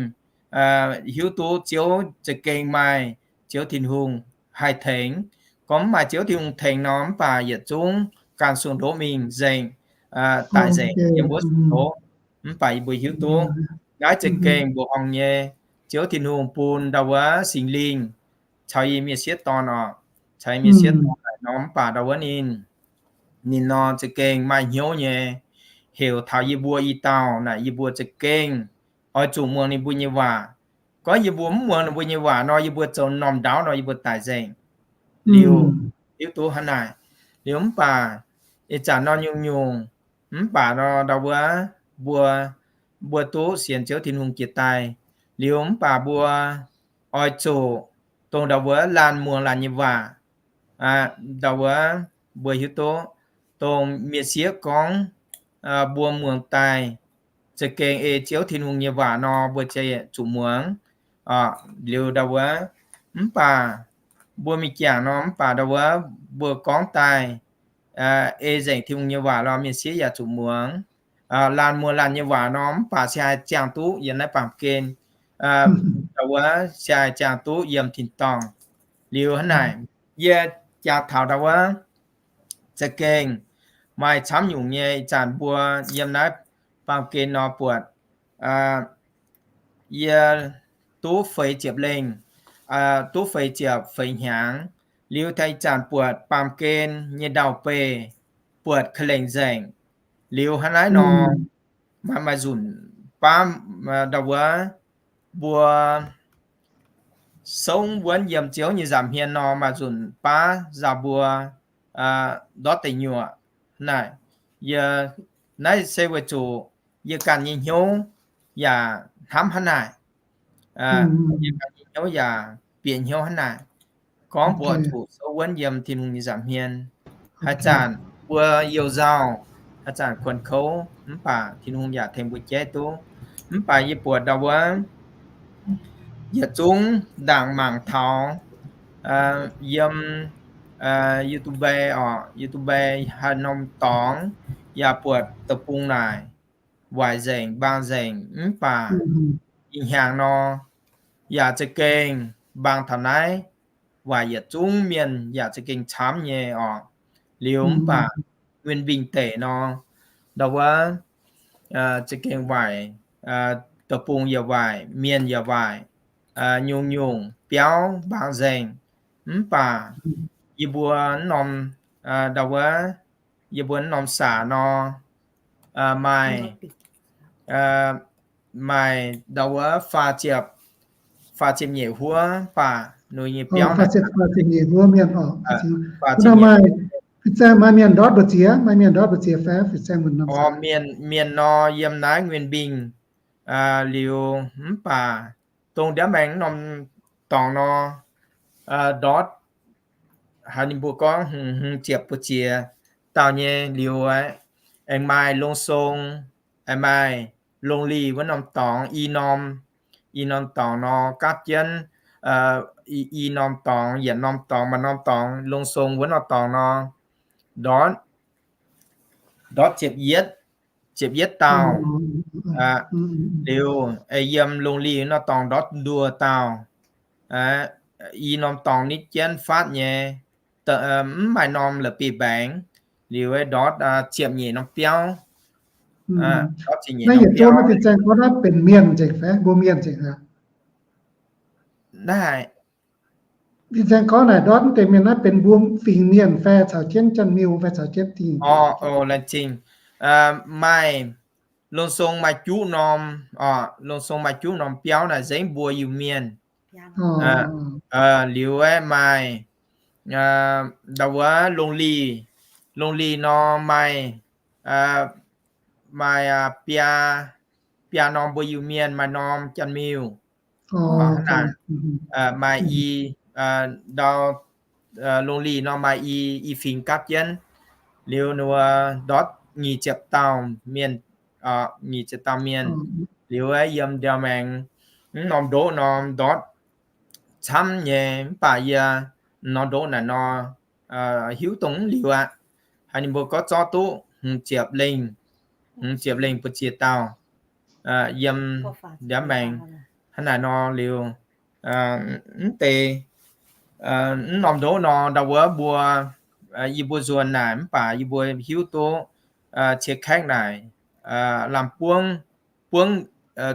hiuv duqv Ziouv za'gengh maaih Ziouv Tin-Hungh haih tengx. Gorngv mv maaih Ziouv Tin-Hungh tengx nor, mv baac yietc zungv ganh sueih ndoqv mingh nzengc, daic nzengc yiem wuov sueih ndoqv. Mv baac yie mbuo hiuv duqv naaiv za'gengh mbuoqc horngh nyei. Ziouv Tin-Hungh bun ndau wuov Singx Lingh caux yie mienh sieqv dorn oc, caux yie mienh sieqv dorn daaih nor, mv baac ndau wuov ninh, ninh nor za'gengh maaih hnyouv nyei heuc taux yie mbuo i dauh naaic, yie mbuo za'gengh oix zuqc muangx ninh mbuo nyei waac. Gorngv yie mbuo mv muangx ninh mbuo nyei waac nor, yie mbuo zoux norm ndaauv nor, yie mbuo daic nzengc. Liuz hiuv duqv hnangv naaic. Liuz mv baac ih zanc nor nyungc-nyungc, mv baac nor ndau wuov mbuo, mbuo duqv sienx Ziouv Tin-Hungh jiex daaih. Liuz mv baac mbuo oix zuqc dongh ndau wuov laanh muangx laanh nyei waac. Ndau wuov mbuo hiuv duqv dongh mienh sieqv gorngv, mbuo muangx daaih za'gengh ei Ziouv Tin-Hungh nyei waac nor, mbuo ziouc zuqc muangx. Liuz ndau wuov, mv baac mbuo mingh jangc nor, mv baac ndau wuov mbuo gorngv daaih ei nzengc Tin-Hungh nyei waac nor, mienh sieqv yaac zuqc muangx. Laanh muangx laanh nyei waac nor, mv baac se haih ziangh duqv yiem naaiv baamh gen, ndau wuov se haih ziangh duqv yiem tin-dorngh. Liuz hnangv naaic, yie jangx taux ndau wuov za'gengh maaih camv nyungc nyei. Ih zanc mbuo yiem naaiv baamh gen nor buatc, yie duqv feix ziepc lengh, duqv feix ziepc feix hnyangx. Liuz taux ih zanc buatc baamh gen nyei ndau-beih, buatc ka'lengc nzengc. Liuz hnangv naaiv nor, maaih, maaih nzunc baav ndau wuov mbuo souv wuonv yiem Ziouv nyei nza'hmien nor, maaih nzunc baav nzauh mbuo ndortv deic nyuoqc. Naaic, yie, naaiv se weic zuqc yie ganh nyei hnyouv yaac hnamv hnangv naaic. Yie ganh nyei hnyouv yaac bieqc hnyouv hnangv naaic. Gorngv mbuo zuqc souv wuonv yiem Tin-Hungh nyei nza'hmien, haaix zanc mbuo you nzauh, haaix zanc kuonx kouv, mv baac Tin-Hungh yaac tengx mbuo jaiv duqv. Mv baac yie buatc ndau wuov yietc zungv ndaangc mangc taux yiem YouTube oc, YouTube haaix norm dorngx yaac buatc deic-bung naaic waaic nzengc, mbaang nzengc, mv baac ih hnyangx nor yaac za'gengh mbaang taux naaiv, waaic yietc zungv mienh yaac za'gengh camv nyei oc. Liuz mv baac Nguyên Bình deic nor, ndau wuov za'gengh waaic, deic-bung yaac waaic, mienh yaac waaic, nyungc-nyungc biauv mbaang nzengc. Mv baac yie mbuo norm, ndau wuov, yie mbuo norm saac nor, maaih, maaih ndau wuov faah ziepc, faah ziepc nyeic huov, mv baac ninh nyei biauv naaic, ziepc nyeic huov mienh oc. Maaih, maaih mienh ndortv mbu'ziex, maaih mienh ndortv mbu'ziex fai fih zaeng mbu'naaiv? Mienh, mienh nor yiem naaiv Nguyên Bình liuz, mv baac dongh ndiangx maengx norm dorngx nor, ndortv haaix ninh mbuo gorngv hmz ziepc mbu'ziex dauh nyei liuz, aengx maaih Lung Sung, aengx maaih Lung Lih wuov norm dorngx, i norm, i norm dorngx nor gapv jienv, i norm dorngx, yietc norm dorngx, maaih norm dorngx, Lung Sung wuov norm dorngx nor, ndortv, ndortv ziepc yietv, ziepc yietv dauh. Liuz yiem Lung Lih norm dorngx ndortv nduoh dauh. I norm dorngx nitv jienv fatv nyei, mv maaih norm la'bieiv-mbaengx, liuz ndortv ziepc nyeic norm biauv. Naaiv yietc zungv naaiv fin-saeng gorngv naaiv benx mienh nzengc fai mbuo mienh nzengc aqv? Naaiv fin-saeng gorngv naaic ndortv deix mienh naaiv benx mbuo fingx mienh fai caux jienv Janx-Miuh fai caux jienv dingh? Laengz zingh. Maaih Lung Sung maaih juqv norm, Lung Sung maaih juqv norm biauv naaic nzengc mbuo Iu-Mienh. Liuz aeqv, maaih ndau wuov Lungh Lih, Lungh Lih nor maaih, maaih biaa, biaa norm mbuo Iu-Mienh, maaih norm Janx-Miuh. Hnangv naaic, maaih i, ndau Lungh Lih nor maaih i, i fingx gapv jienv. Liuz ninh mbuo ndortv nyic ziepc dauh mienh, nyic ziepc dauh mienh. Liuz yiem ndau maengx mv norm ndoqv norm ndortv camv nyei, mv baac yie norm ndoqv naaic nor hiuv dongh mv liuz aqv. Haiz ninh mbuo gorngv zorqv duqv hmz ziepc lengh, hmz ziepc lengh buo ziex dauh yiem ndiangx maengx hnangv naaic nor liuz, mv deix mv norm ndoqv nor ndau wuov mbuo, yie mbuo nzuonx naaic mv baac yie mbuo hiuv duqv cie kaeqv naaic lamh buangv, buangv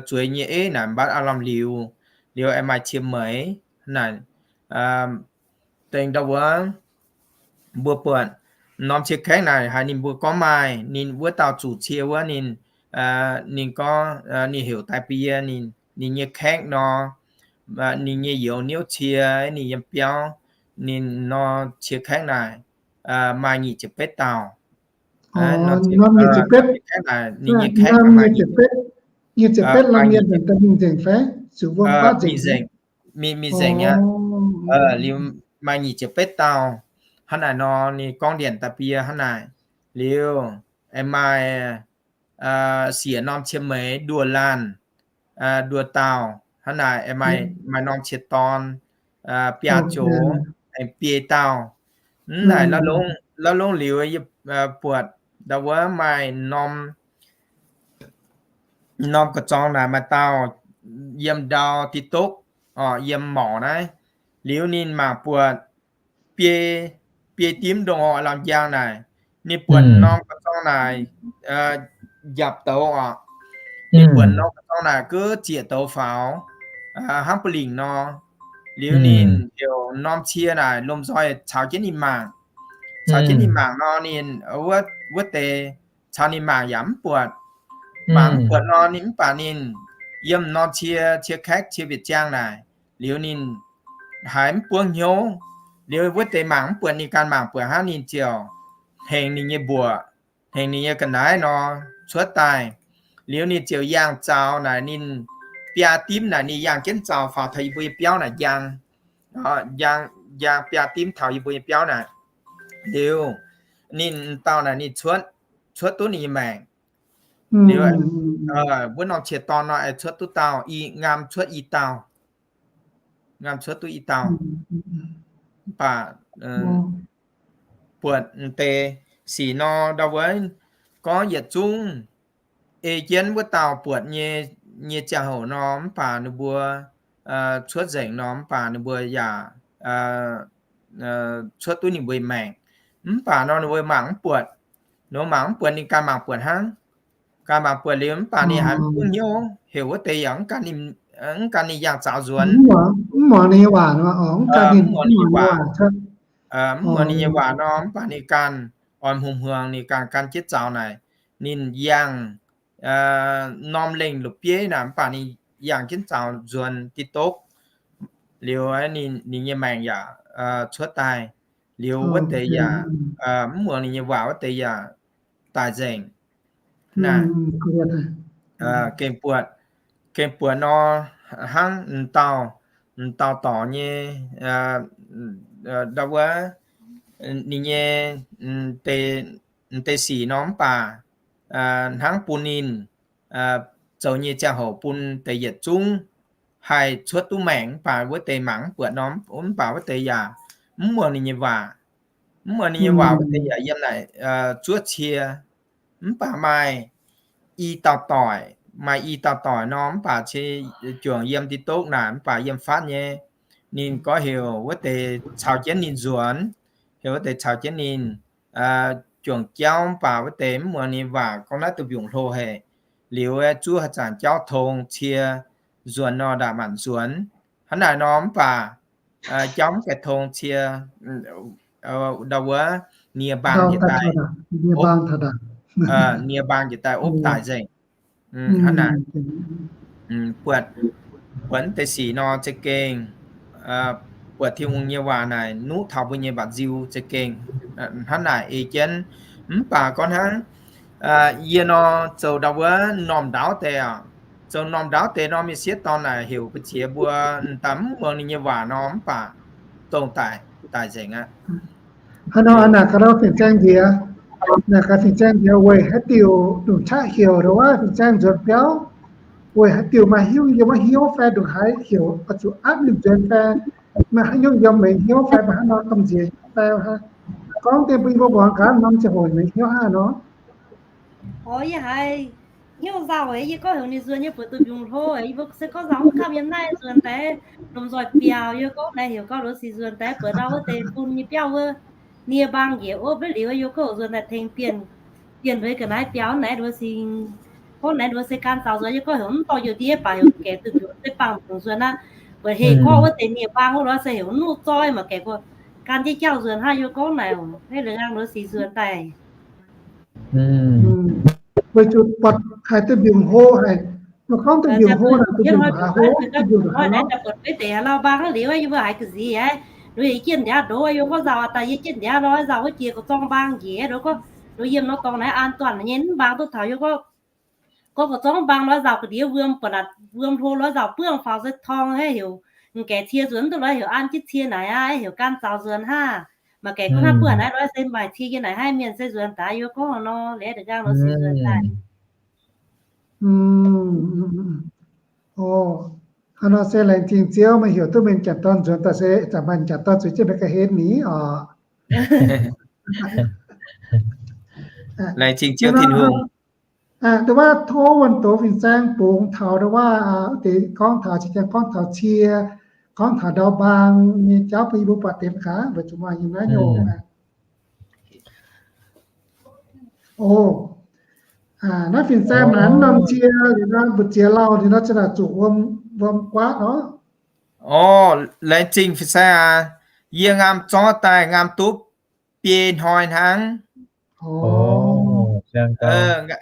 zueiz nyei eiv naaic mbatv aav lamh liuz, liuz aengx maaih cie meix naaic. Dengh ndau wuov mbuo buatc norm cie kaeqv naaic haiz ninh mbuo gorngv maaih, ninh wuov dauh zuqc cie wuov ninh, ninh gorngv ninh heuc daaih bun yie, ninh nyei kaeqv nor, ninh nyei youz niouv cie, ninh yiem biauv, ninh nor cie kaeqv naaic maaih nyic ziepc betv dauh. Nyic ziepc betv lamh mienh mingh nzengc fai? Mingh nzengc, mingh nzengc aqv. Liuz maaih nyic ziepc betv dauh. Hnangv naaic nor ninh gorngv ndienc daaih bun yie hnangv naaic. Liuz aengx maaih siec norm cie meix nduoh laanh, nduoh dauh. Hnangv naaic maaih norm cie dorn biaa joux, aengx biei dauh. Mv naaic la'longx liuz yie buatc ndau wuov maaih norm, norm ga'zorng naaic maaih dauh yiem ndau TikTok, yiem morc naaiv. Liuz ninh mangc buatc biei, biei dimv ndongc orqc lamh njang naaic. Ninh buatc norm ga'zorng naaic njapc douz oc. Ninh buatc norm ga'zorng naaic gov zieqc douz faaux, hnangv buo lingc nor. Liuz ninh heuc norm cie naaic lomh nzoih caux jienv ninh mangc. Caux jienv ninh mangc nor ninh wuov deix caux ninh mangc yaac mv buatc. Mangc mv buatc nor ninh mv baac ninh yiem norm cie, cie kaeqv, cie mbiec ziang naaic. Liuz ninh haiz mv buangv hnyouv. Liuz wuov deix mangc mv buatc ninh ganh mangc buatc hnangv ninh ziouc hnengx ninh nyei mbuoqc, hnengx ninh nyei ga'naaiv nor cuotv daaih. Liuz ninh ziouc yangh zaux naaic ninh biaa dimv naaic ninh yangh jienv zaux faaux taux yie mbuo nyei biauv naaic njang. Njang, njang biaa dimv taux yie mbuo nyei biauv naaic. Liuz ninh dauh naaic ninh cuotv, cuotv duqv ninh nyei maengc. Liuz wuov norm cie dorn nor aengx cuotv duqv dauh, i ngam cuotv i dauh. Ngam cuotv duqv i dauh. Mv baac buatc deix sic nor ndau wuov gorngv yietc zungv ei jienv wuov dauh buatc nyei, nyei ziangh hoc nor mv baac ninh mbuo cuotv nzengc nor mv baac ninh mbuo yaac cuotv duqv ninh mbuo maengc. Mv baac nor ninh mbuo mangc mv buatc. Nor mangc mv buatc ninh ganh mangc buatc hnangv. Ganh mangc buatc liuz mv baac ninh haiz mv duqv hnyouv, heuc wuov deix yaac mv gan ninh yangh zaux nzuonx. Mv muangx ninh nyei waac, mv muangx ninh nyei waac nor mv baac ninh ganh oix hmuangx hmuangx ninh ganh gan jienv zaux naaic. Ninh yangh norm lengh la'bieiv naaic mv baac ninh yangh jienv zaux nzuonx deix doqv. liuz ninh, ninh nyei maengc yaac cuotv daaih. Liuz wuov deix yaac mv muangx ninh nyei waac wuov deix yaac daic nzengc. Naaiv gengh buatc, gengh buatc nor, hnangv m'dauh, m'dauh dorc nyei, ndau wuov, ninh nyei deix sic nor mv baac hnangv bun ninh zoux nyei ziangh hoc bun deix yietc zungv haih cuotv duqv maengc mv baac wuov deix mangc mv buatc nor, mv baac wuov deix yaac mv muangx ninh nyei waac. Mv muangx ninh nyei waac wuov deix yaac yiem naaic zuov cie. Mv baac maaih i dauh doic, maaih i dauh doic nor mv baac se juangc yiem Tin-Dongh naaic mv baac yiem fatv nyei. Ninh gorngv heuc wuov deix caux jienv ninh nzuonx, heuc wuov deix caux jienv ninh juangc jauv mv baac wuov deix mv muangx ninh waac gorngv naaiv duqv mbiungc hlo haic. Liuz zuov haaix zanc jauv tong cie nzuonx nor ndaangc maanc nzuonx. Hnangv naaic nor mv baac jauv mv gaengh tong cie ndau wuov nie mbaang njiec daaih, nie mbaang njiec daaih opv daic nzengc. Hnangv naaic, buatc, buatc deix sic nor za'gengh, buatc Tin-Hungh nyei waac naaic nuqv taux mbuo nyei mba'nziu za'gengh hnangv naaic ei jienv. Mv baac gorngv hnangv yie nor zoux ndau wuov m'normh ndaauv deix aac, zoux m'normh ndaauv deix nor, m'sieqv dorn naaic heuc mbu'ziex mbuo daaih mv muangx ninh nyei waac nor mv baac dongh daic, daic nzengc aqv. Hnangv nor naaic gaax nor fin-saeng nziex, naaic gaax fin-saeng nziex weic haaix diuc ndongc qaqv heuc ndau wuov fin-saeng nzuonx biauv, weic haaix diuc maaih hnyouv yiem wuov hnyouv fai ndongc haaix heuc oix zuqc aapv ninh nzuonx fai, maaih haaix nyungc yiem mengh hnyouv fai maaih hnangv nor gamh nziex fai, gorngv deix mbuo yie mbuo muangx gaax norm ziangh hoc mengh hnyouv hnangv nor. Orv, yie haiz hnyouv nzauh, yie gorngv heuc ninh nzuonx nyei buatc duqv mbiungc hlo, yie mbuo se gorngv nzauh mv kamv yiem naaiv nzuonx daaih, lomh nzoih biaux, yie gorngv naaiv heuc gorngv nduov sic nzuonx daaih buatc ndau wuov deix bun nyei biauv wuov, nie mbaang njiec opv liuz, yie gorngv nzuonx daaih tengx bienh, bienh mbuo ga'naaiv biaux naaiv nduov sic, gorngv naaiv nduov se gan zaux nzuonx, yie gorngv heuc mv dorh youh ndiev baac heuc gaeqv duqv mbiungc se bangh mbiungc nzuonx aqv, buatc heh gorngv wuov deix nie mbaang wuov lorz se heuc nuqv zoi mangc gaeqv gorngv gan jienv jauv nzuonx hnangv, yie gorngv naaic, heh lengh nduov sic nzuonx daaih. Weic zuqc buatc haiz duqv mbiungc hlo haic, gorngv duqv mbiungc hlo naaic, duqv mbiungc hlo, duqv mbiungc hlo. Buatc beiv deix lauh mbaang liuz, yie mbuo haiz ga'nziex aqv, nduov yie jienv ndiav ndoqv, yie gorngv nzauh daaih yie jienv ndiav lorz nzauh wuov jiex ga'zorng mbaang njiec, nduov gorngv nduov yiem nor dorngx naaiv an duanh nyei mv mbaang duqv taux, yie gorngv, gorngv ga'zorng mv mbaang lorz nzauh ga'ndiev wuom buatc naaic wuom hlo lorz nzauh buangv faaux se torng heh heuc, m'gaeqv cie nzuonx mv duqv lorz heuc an jienv cie naaic aqv, heuc gan zaux nzuonx hnangv. Mangc gaeqv gorngv hnangv buatc naaiv lorz se maaih cie yie naaic haih mienh se nzuonx daaih, yie gorngv nor, liuz da'nqaang lorz sic nzuonx daaih. Hnangv nor se laengz zingh Ziouv meih heuc duqv mienh m'jangc dorn nzuonx daaih se zanc maaih m'jangc dorn zueiz jienv mbuo ga'hlen ni oc. Laengz zingh Ziouv Tin-Hungh. Dongh wuov tov wuonh doz fin-saeng bungx taux dongh wuov deix gorngv taux qiex jiang gorngv taux cie, gorngv taux ndau mbaang nyei jauv bun yie mbuo buatc deix gaax, weic zuqc maaih nyei naaiv nyungc. O, naaiv fin-saeng naaic mv norm cie liuz nor, mbu'ziex lauh liuz nor, za'naaic zuqc wuom guaatv oc. Orv, laengz zingh fin-saeng aac. Yie ngaam zorqv daaih ngaam duqv biei hnoi hnangv.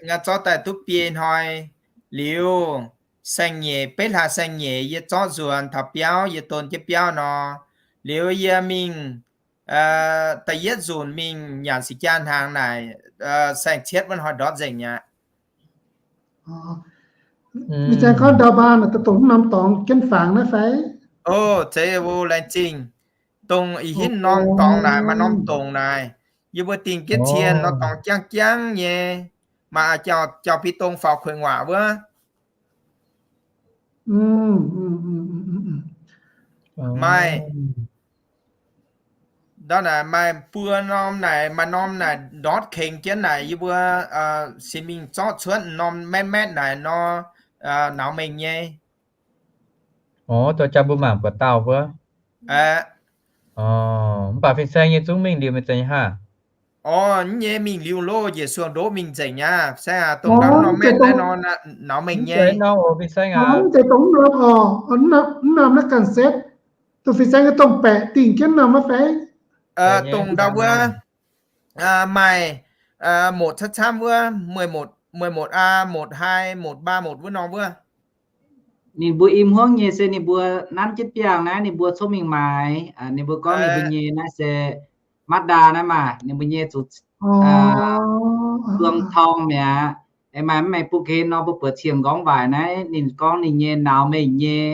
Ngaam zorqv daaih duqv biei hnoi liuz, saeng-nyeic, beiv hlaax saeng-nyeic yie zorqv nzuonx taux biauv, yie don jienv biauv nor, liuz yie mingh da'yietv nzunc mingh nyanc sic jaa hnaangx naaic, saeng-cietv wuov hnoi ndortv nzengc mi'aqv. Ninh ziouc gorngv ndau mbaang naaic dongh mv norm dorngx jienv fangx naaiv fai? O, zeiz, laengz zingh. Dongh ih hitv norm dorngx naaic maaih norm dongc naaic, yie mbuo dingh jienv cie nor dorngx jangv jangv nyei, maaih jauv-bi dong faaux kuinx waac wuov. Maaih, ndau naaic maaih buo norm naaic, maaih norm naaic ndortv kengx jienv naaic, yie mbuo se mingh zorqv cuotv norm maetv maetv naaic nor, nauz mengh nyei. Orv, dorh jaa mbuo mangc buatc dauh wuov. Mv baac fin-saeng nyei zungv mingh liuz mingh nzengc haav? Orv, nyei mingh liuz loh, njiec suangx ndoqv mingh nzengc aqv. Saeng aac, dongh norm maetv naaiv nor, nauz mengh nyei. Mv zeiz dongh mv norm oc, mv norm naaiv ganh setv. Dongh fin-saeng nyei dongh baeqc dingh jienv norm wuov fai? Dongh ndau wuov, maaih, motc camv camv wuov, motc, motc a, motc hai, motc ba, motc wuov norm wuov. Ninh mbuo i hmuangv nyei se ninh mbuo nanv jienv biangh naaiv, ninh mbuo cong-mengh maaiz. Ninh mbuo gorngv ninh mbuo nyei naaiv se Mazda naaiv maah, ninh mbuo nyei zuqc zuangx torng mi'aqv. Aengx maaih mv maengx bung ga'hlen nor, mbuo buatc cing-nqorngv waaic naaiv, ninh gorngv ninh nyei naauz meih nyei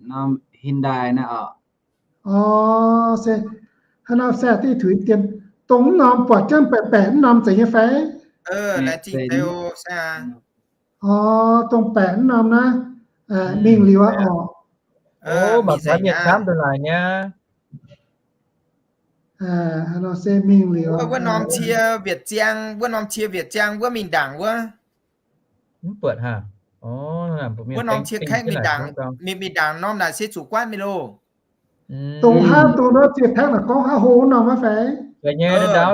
norm Hyundai naaiv oc. Orv, se hnangv nor se diuh tuix dien, dongh mv norm buatc jienv baeqc baeqc mv norm zeiz nyei fai? Orv, dongh baeqc mv norm naaiv, mingh liuz aqv orqc. Mangc gaax mienh camv deix laaic nyei. Hnangv nor se mingh liuz. Wuov norm cie wietc ziang, wuov norm cie wietc ziang wuov mingh ndaangc wuov. Mv buatc haic. Wuov norm cie kaeqv mingh ndaangc, mingh, mingh ndaangc norm naaic se zuqc guaatv mingh loh. Dongh hnangv dongh norm cie kaeqv naaic gorngv hnangv hlo norm wuov fai?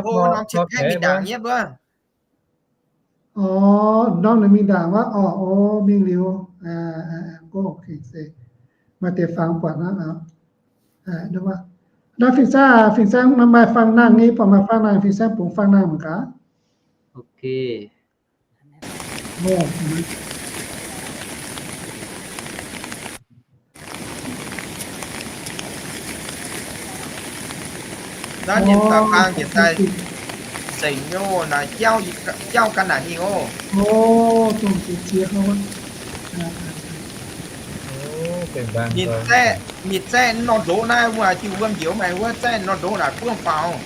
Hlo norm cie kaeqv mingh ndaangc nyetv wuov. Orv, norm naaic mingh ndaangc wuov orqc. Orv, mingh liuz. Maaih deix fangx buatc hnangv. Naaiv fin-saeng, fin-saeng maaih fangx nangh nyei, buatc maaih fangx nangh, fin-saeng bungx fangx nangh mangc gaax. Naaiv ninh daaih fangx njiec daaih zengc nyei naaic, jauv ga'naaic mingh oc. Ninh zaeqv, ninh zaeqv norm ndoqv naaiv wuov, diuh wuom njoux maengx wuov zaeqv norm ndoqv naaic buangv faaux.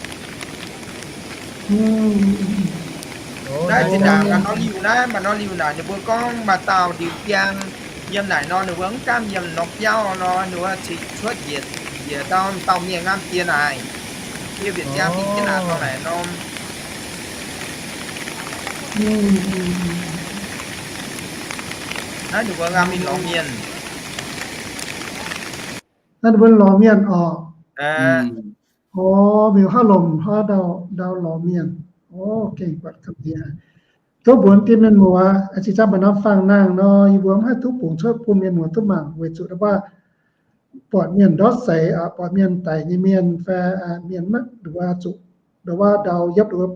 Naaiv zinh ndaangc maaih norm liuh naaiv, maaih norm liuh naaic ninh mbuo gorngv maaih dauh ndiux biang yiem naaic nor, ninh mbuo mv gaamv yiem norm biauv nor, ninh mbuo cingx cuotv njiec, njiec ndau, dauh mienh ngamv die naaic, yie mbietc ziangx dingh jienv naaic dorngx naaic norm. Naaiv ninh mbuo ngamv mingh lorz mienh. Naaiv ninh mbuo lorz mienh orqc. Orv, mingh haav lomc haav ndau, ndau lorz mienh. Orv, gengh buatc gamh nziex. Tov mbuox dien mienh muoz, ih zanc maaih norm fangx nangh nor, yie mbuo mv haih duqv bungx cuotv bun mienh muoz duqv mangc weic zuqc ndau wuov buatc mienh ndortv seix, buatc mienh daic nyei mienh fai mienh maiv ndau wuov zuqc, ndau wuov ndau yopv ndau wuov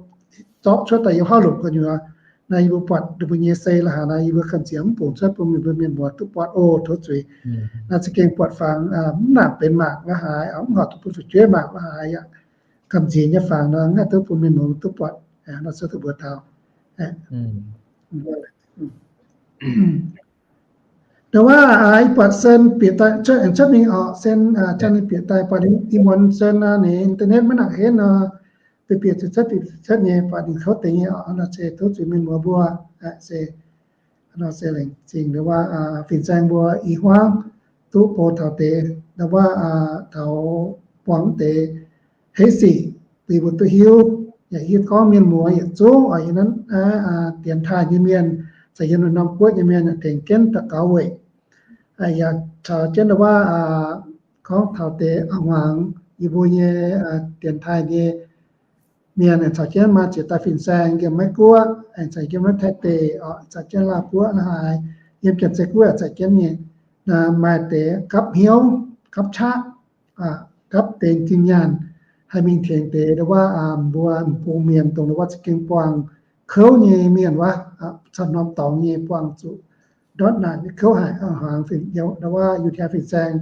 zorqv cuotv daaih yiem haav lomc gu'nyuoz. Naaiv yie mbuo buatc ninh mbuo nyei sei la'haaix nor, yie mbuo gamh nziex mv bungx cuotv bun mienh mbuo mienh muoz duqv buatc oc, tov zuiz. Naaiv za'gengh buatc fangx mv nangc benx mangc la'haaix, mv horpc duqv bun fu'jueiv mangc la'haaix aqv. Gamh nziex nyei fangx nor, mv haih duqv bun mienh muoz duqv buatc. Naaiv cuotv duqv mbuox taux. Ndau wuov ih buatc sen bieqc daaih, cuotv, cuotv mingh orqc, sen janx ninh bieqc daaih buatc ninh ih muonz sen ninh internet maiv nangc henv nor, bieqc bieqc zuqc cuotv bieqc cuotv nyei, buatc ninh kouv deix nyei orqc. Nor se tov zuiz mienh muoz mbuo, se nor se laengz zingh ndau wuov fin-saeng mbuo i hmuangv duqv bou taux deix, ndau wuov taux buangh deix heiv sic bun mbuo duqv hiuv. Yaac yie gorngv mienh muoz yietc zungv oix yiem naaiv dienx taaih nyei mienh, caux yiem norm guoqv nyei mienh tengx jienv daux gaux weic. Yaac caux jienv ndau wuov gorngv taux deix a'hmuangx yie mbuo nyei dienx taaih nyei mienh aengx caux jienv maaih ziex dauh fin-saeng yiem Meiv Guoqv, aengx caux yiem naaiv Taiv deic, caux jienv Laauh Guoqv la'haaix, yiem Janx-Zei Guoqv caux jienv nyei, maaih deix gapv hnyouv, gapv qaqv, gapv deix zinh nyaanh haih mingh tengx deix ndau wuov mbuo m'bung mienh dongh ndau wuov za'gengh buangh kouv nyei mienh wuov, camv norm dorngx nyei buangh zuqc ndortv naanc nyei kouv haic. A'hmuangx ndau wuov Utah fin-saeng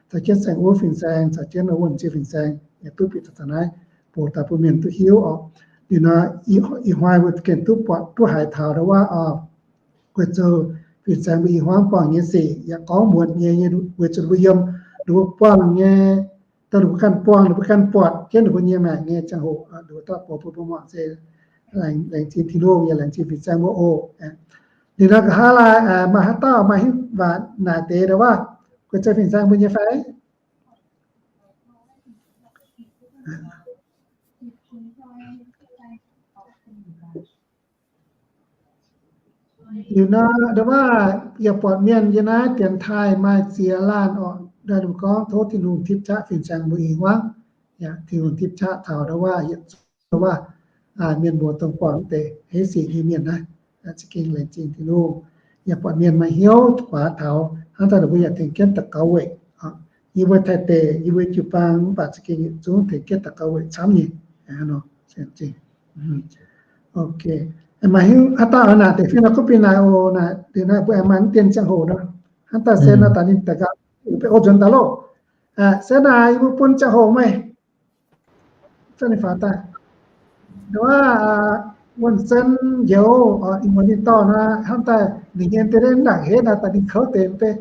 caux jienv Saeng Uv fin-saeng caux jienv wuonh jiex fin-saeng yaac duqv bieqc taux naaiv, bouc daaih bun mienh duqv hiuv orqc. Liuz nor, ih hnoi mbuo gengh duqv buatc duqv haiz taux ndau wuov Guei-Zou fin-saeng mbuo i hmuangv buangh nyei sic yaac gorngv muonc nyei, weic zuqc mbuo yiem ninh mbuo buangh nyei, dongh ninh mbuo ganh buangh, ninh mbuo ganh buatc jienv ninh mbuo nyei maengc nyei ziangh hoc, ninh mbuo daaih bouc bun mbuo muangx se laengz zingh Tin-Hungh yaac laengz zingh fin-saeng mbuo oc. Liuz nor nqa'haav laai maaih haaix dauh maaih haaix nyungc waac naaic deix ndau wuov Guei-Zou fin-saeng mbuo nyei fai? Liuz nor ndau wuov yaac buatc mienh yiem naaiv dienx taaih maaih ziex laanh orqc. Ndau ninh gorngv tov Tin-Hungh tipv qaqv fin-saeng mbuo i hmuangv. Yaac Tin-Hungh tipv qaqv taux ndau wuov yietc zungv ndau wuov mienh mbuo dongh buangh deix heiv sic nyei mienh naaiv, za'gengh laengz zingh Tin-Hungh. Yaac buatc mienh maaih hnyouv guaax taux hnangv daaih ninh mbuo yaac tengx jienv daux gaux weic. Yie mbuo Taiv deic, yie mbuo jiu-baang mv baac za'gengh yietc zungv tengx jienv daux gaux weic camv nyei. Ok. Maaih haaix dauh naaic deix fiev nor kuv bun naaic oc. Naaic deix naaiv mbuo aengx maaih mv dien ziangh hoc nor. Hnangv daaih se naaiv daaih ninh daaih gaax, benx oix nzuonx daaih loh. Se naaic yie mbuo bun ziangh hoc meih, ninh faaux daaih, wuonh sen njoux, ih muonz ninh dorh naaiv hnangv daaih ninh nyei internet ndaangc henv naaiv daaih ninh kouv deix mv bei.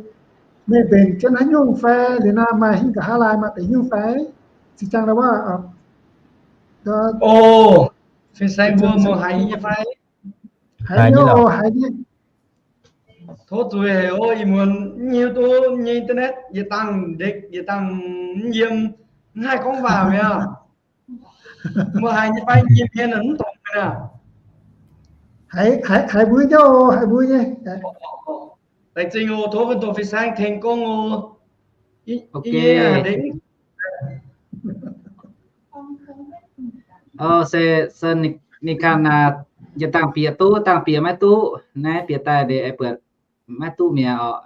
Meih mbenc jienv haaix nyungc fai liuz naaiv maaih hingv nqa'haav laai maaih deix nyungc fai? Zinh ziangx wuov, o, fin-saeng mbuo mangc haiz nyei fai? Haiz nyei, haiz nyei. Tov zuiz haic oc, ih muonz mv hiuv duqv nyei internet yietc dangh ndekc yietc dangh mv yiem, mv haih gorngv waac mi'aqv. Meih haiz nyei fai? Yie mienh mv dorngc aqv. Haiz, haiz mbuo nyei oc, haiz mbuo nyei. Laengz zingh oc, tov wuov dongh fin-saeng tengx gong oc. Se, se ninh ganh yietc dangh bieqc duqv, dangh bieqc maiv duqv, naaiv bieqc daaih ndeic buatc maiv duqv mi'aqv oc.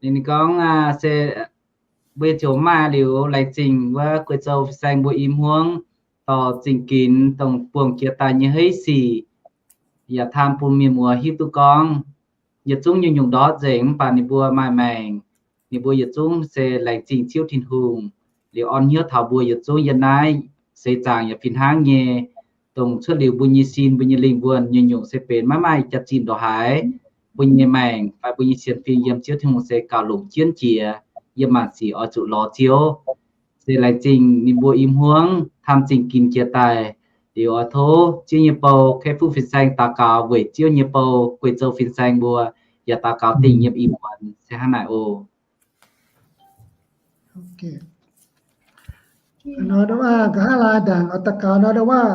Ninh, ninh gorngv se mbuo ziouc maaih liuz laengz zingh wuov Guei-Zou fin-saeng mbuo i hmuangv dorh zingh ginx dongh buangh jiex daaih nyei hei sic, yaac taan bun mienh muoz hiuv duqv gorngv yietc zungv nyungc-nyungc ndortv nzengc mv baac ninh mbuo maaih maengc. Ninh mbuo yietc zungv se laengz zingh Ziouv Tin-Hungh, liuz orn hnyouv taux mbuo yietc zungv yiem naaiv seix zaangc yaac fih hnangv nyei, dongh cuotv liuz mbuo nyei sin, mbuo nyei lingh wuonh nyungc-nyungc se benx maiv maaih jaax-zinh ndongc haaix, mbuo nyei maengc fai mbuo nyei sienx fim yiem Ziouv Tin-Hungh se gauh longc jienv jiex, yiem maanc sic oix zuqc lorz Ziouv. Se laengz zingh ninh mbuo i hmuangv taan zingh ginx jiex daaih, liuz oix tov Ziouv nyei bou, Kei Fu fin-saeng daux gaux weic Ziouv nyei bou, Guei-Zou fin-saeng mbuo yaac daux gaux dingh yiem i muonz se hnangv naaic oc. Nqa'haav laai ndaangc oix daux gaux nor, ndau wuov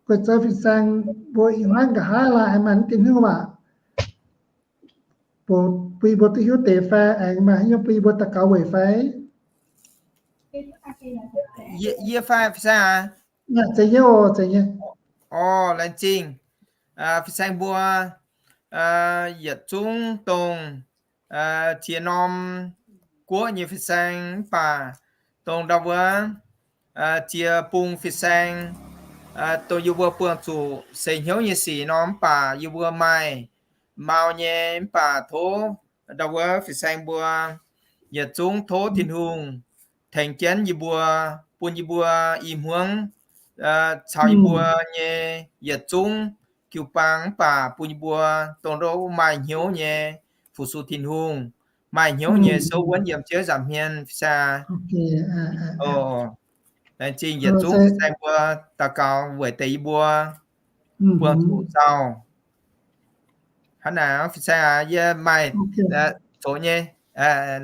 Guei-Zou fin-saeng mbuo i hmuangv nqa'haav laai maaih mv dien hnyouv waac bun yie mbuo duqv hiuv deix fai aengx maaih haaix nyungc bun yie mbuo daux gaux weic fai? Yie fai fin-saeng aac? Zeiz nyei oc, zeiz nyei. Orv, laengz zingh fin-saeng mbuo yietc zungv dongh ziex norm guoqv nyei fin-saeng mv baac dongh ndau wuov ziex bung fin-saeng, dongh yie mbuo buangh zuqc seix hnyouv nyei sic nor mv baac yie mbuo maaih mau nyei mv baac tov ndau wuov fin-saeng mbuo yietc zungv tov Tin-Hungh tengx jienv yie mbuo, bun yie mbuo i hmuangv caux yie mbuo nyei yietc zungv jiu-baang mv baac bun yie mbuo dongh ndau maaih hnyouv nyei fu-sux Tin-Hungh, maaih hnyouv nyei souv wuonv yiem Ziouv nza'hmien fai. Laengz zingh yietc zungv fin-saeng mbuo daux gaux weic deix yie mbuo buangh zuqc zaux. Hnangv naaic fin-saeng aac, yie maaih zoux nyei.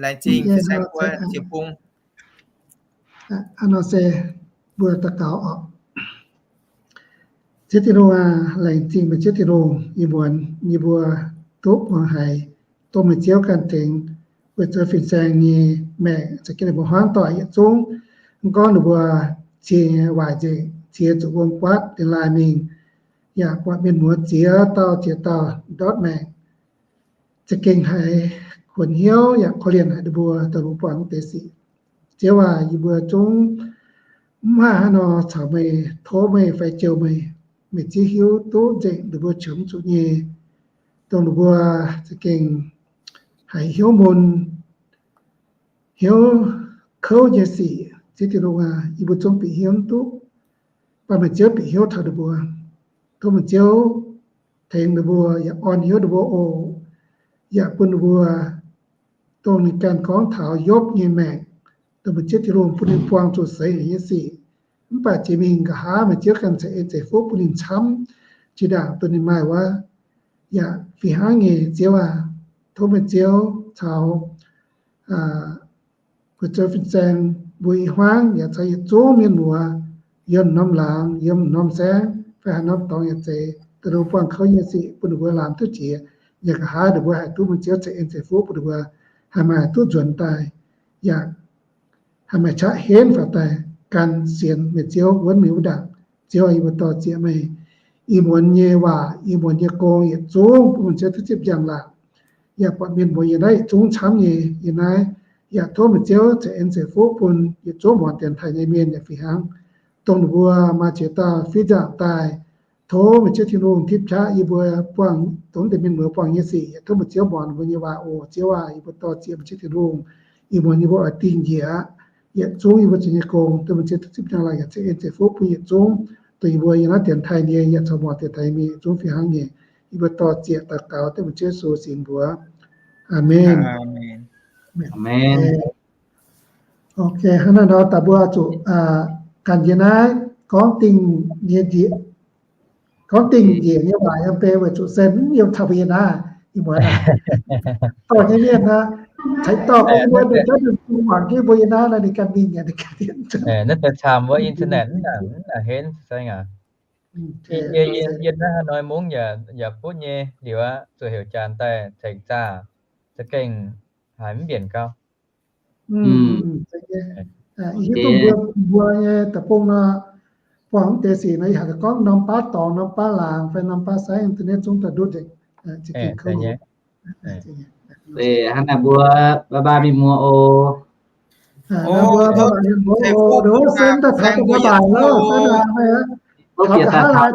Laengz zingh fin-saeng mbuo ziepc bung. Hnangv nor se mbuo daux gaux oc. Ziouv Tin-Hungh aac, laengz zingh meih Ziouv Tin-Hungh, ih muonz yie mbuo duqv muangx haiz dongh meih Ziouv ganh tengx weic zuqc fin-saeng nyei maengc za'gengh mbuo hmuangv doic yietc zungv, mv gorngv ninh mbuo ziex waaic nzengc, ziex zuqc wuom guaatv dingx laaih mingh, yaac buatc mienh muoz ziex dauh ziex dauh ndortv maengc, za'gengh haiz kuonx hnyouv yaac korv-lienh haic ninh mbuo dongh mbuo buangh deix sic. Ziouv aac, yie mbuo zungv mv haih hnangv nor caux meih tov meih fai jouh meih. Meih Ziouv hiuv duqv nzengc ninh mbuo qiemx zuqc nyei, dongh ninh mbuo za'gengh haiz hnyouv mun, hnyouv kouv nyei sic. Ziouv Tin-Hungh aac, yie mbuo zungv bieqc hnyouv mv duqv, mv baac meih Ziouv bieqc hnyouv taux ninh mbuo. Tov meih Ziouv tengx ninh mbuo yaac orn hnyouv ninh mbuo oc, yaac bun ninh mbuo dongh ninh ganh gorngv taux Yopv nyei maengc, dongh meih Ziouv Tin-Hungh bun ninh buangh zuqc seix nyei sic, mv baac jiex mingh nqa'haav meih Ziouv ganh ceix en ceix fuqv bun ninh camv jiex ndaangc dongh ninh maaih wuov. Yaac fih hnangv nyei Ziouv aac, tov meih Ziouv caux Guei-Zou fin-saeng mbuo i hmuangv yaac caux yietc zungv mienh muoz yiem norm laangz, yiem norm saengv, fai haaix norm dorngx yaac zeiz, dongh ninh mbuo buangh kouv nyei sic bun ninh mbuo laamz duqv jiex. Yaac nqa'haav ninh mbuo haih duqv meih Ziouv ceix en ceix fuqv bun ninh mbuo, haih maaih duqv nzuonx daaih, yaac haih maaih qaqv henv faaux daaih gan sienx meih Ziouv wuonv mingh wuov ndaangc. Ziouv aac, yie mbuo dor-ziec meih, ih muonz nyei waac, ih muonz nyei gong yietc zungv bun meih Ziouv duqv zipv njang-laangc, yaac buatc mienh muoz yiem naaiv yietc zungv camv nyei yiem naaiv. Yaac tov meih Ziouv ceix en ceix fuqv bun yietc zungv muangx dienx taaih nyei mienh yaac fih hnangv, dongh ninh mbuo maaih ziex dauh fiev nzaangc daaih, Tov meih Ziouv Tin-Hungh tipv qaqv yie mbuo buangh dongh deix mienh muoz buangh nyei sic. Yaac tov meih Ziouv muangx mbuo nyei waac oc. Ziouv aac, yie mbuo dorh zieqc meih Ziouv Tin-Hungh, ih muonz yie mbuo oix dingh njiec aqv. Yietc zungv yie mbuo zoux nyei gong, dongh meih Ziouv duqv zipv njang laangc yaac ceix en ceix fuqv bun yietc zungv, dongh yie mbuo yiem naaiv dienx taaih nyei, yaac caux muangx dienx taaih mienh yietc zungv fih hnangv nyei. Yie mbuo dorh zieqc daux gaux dongh meih Ziouv Yesu singx mbuox. Aamen. Aamen. Ok, hnangv naaiv nor daaih mbuo zuqc ganh yie naaiv gorngv dingh nyei njiec, gorngv dingh njiec nyei waac yiem bei weic zuqc se mv yiem taux mbuo yie naaiv, ih muonz dorh nyei mienh aqv, ceix dorh bun mbuo, ninh jauv ninh bun mangc jienv mbuo yie naaiv, ninh ganh mingh, ninh ganh dienv. Naaiv deix camv wuov internet mv nangc, mv nangc henv se aac. Yie, yie naaiv Hà Nội mungv yaac butv nyei liuz aqv, zuqc heuc jaax daaih tengx zaah, za'gengh haiz mv mbienc gau. Hiuv duqv mbuo, mbuo nyei deic-bung nor, buangh mv deix sic nor, yie haiz gorngv norm baav dorngx, norm baav laangz, fai norm baav saengv internet zungv daaih ndutv. Hnangv naaic mbuo bye bye mienh muoz oc. Mbuo bye bye mienh muoz oc. Sen daaih taux bye bye loh, sen daaih.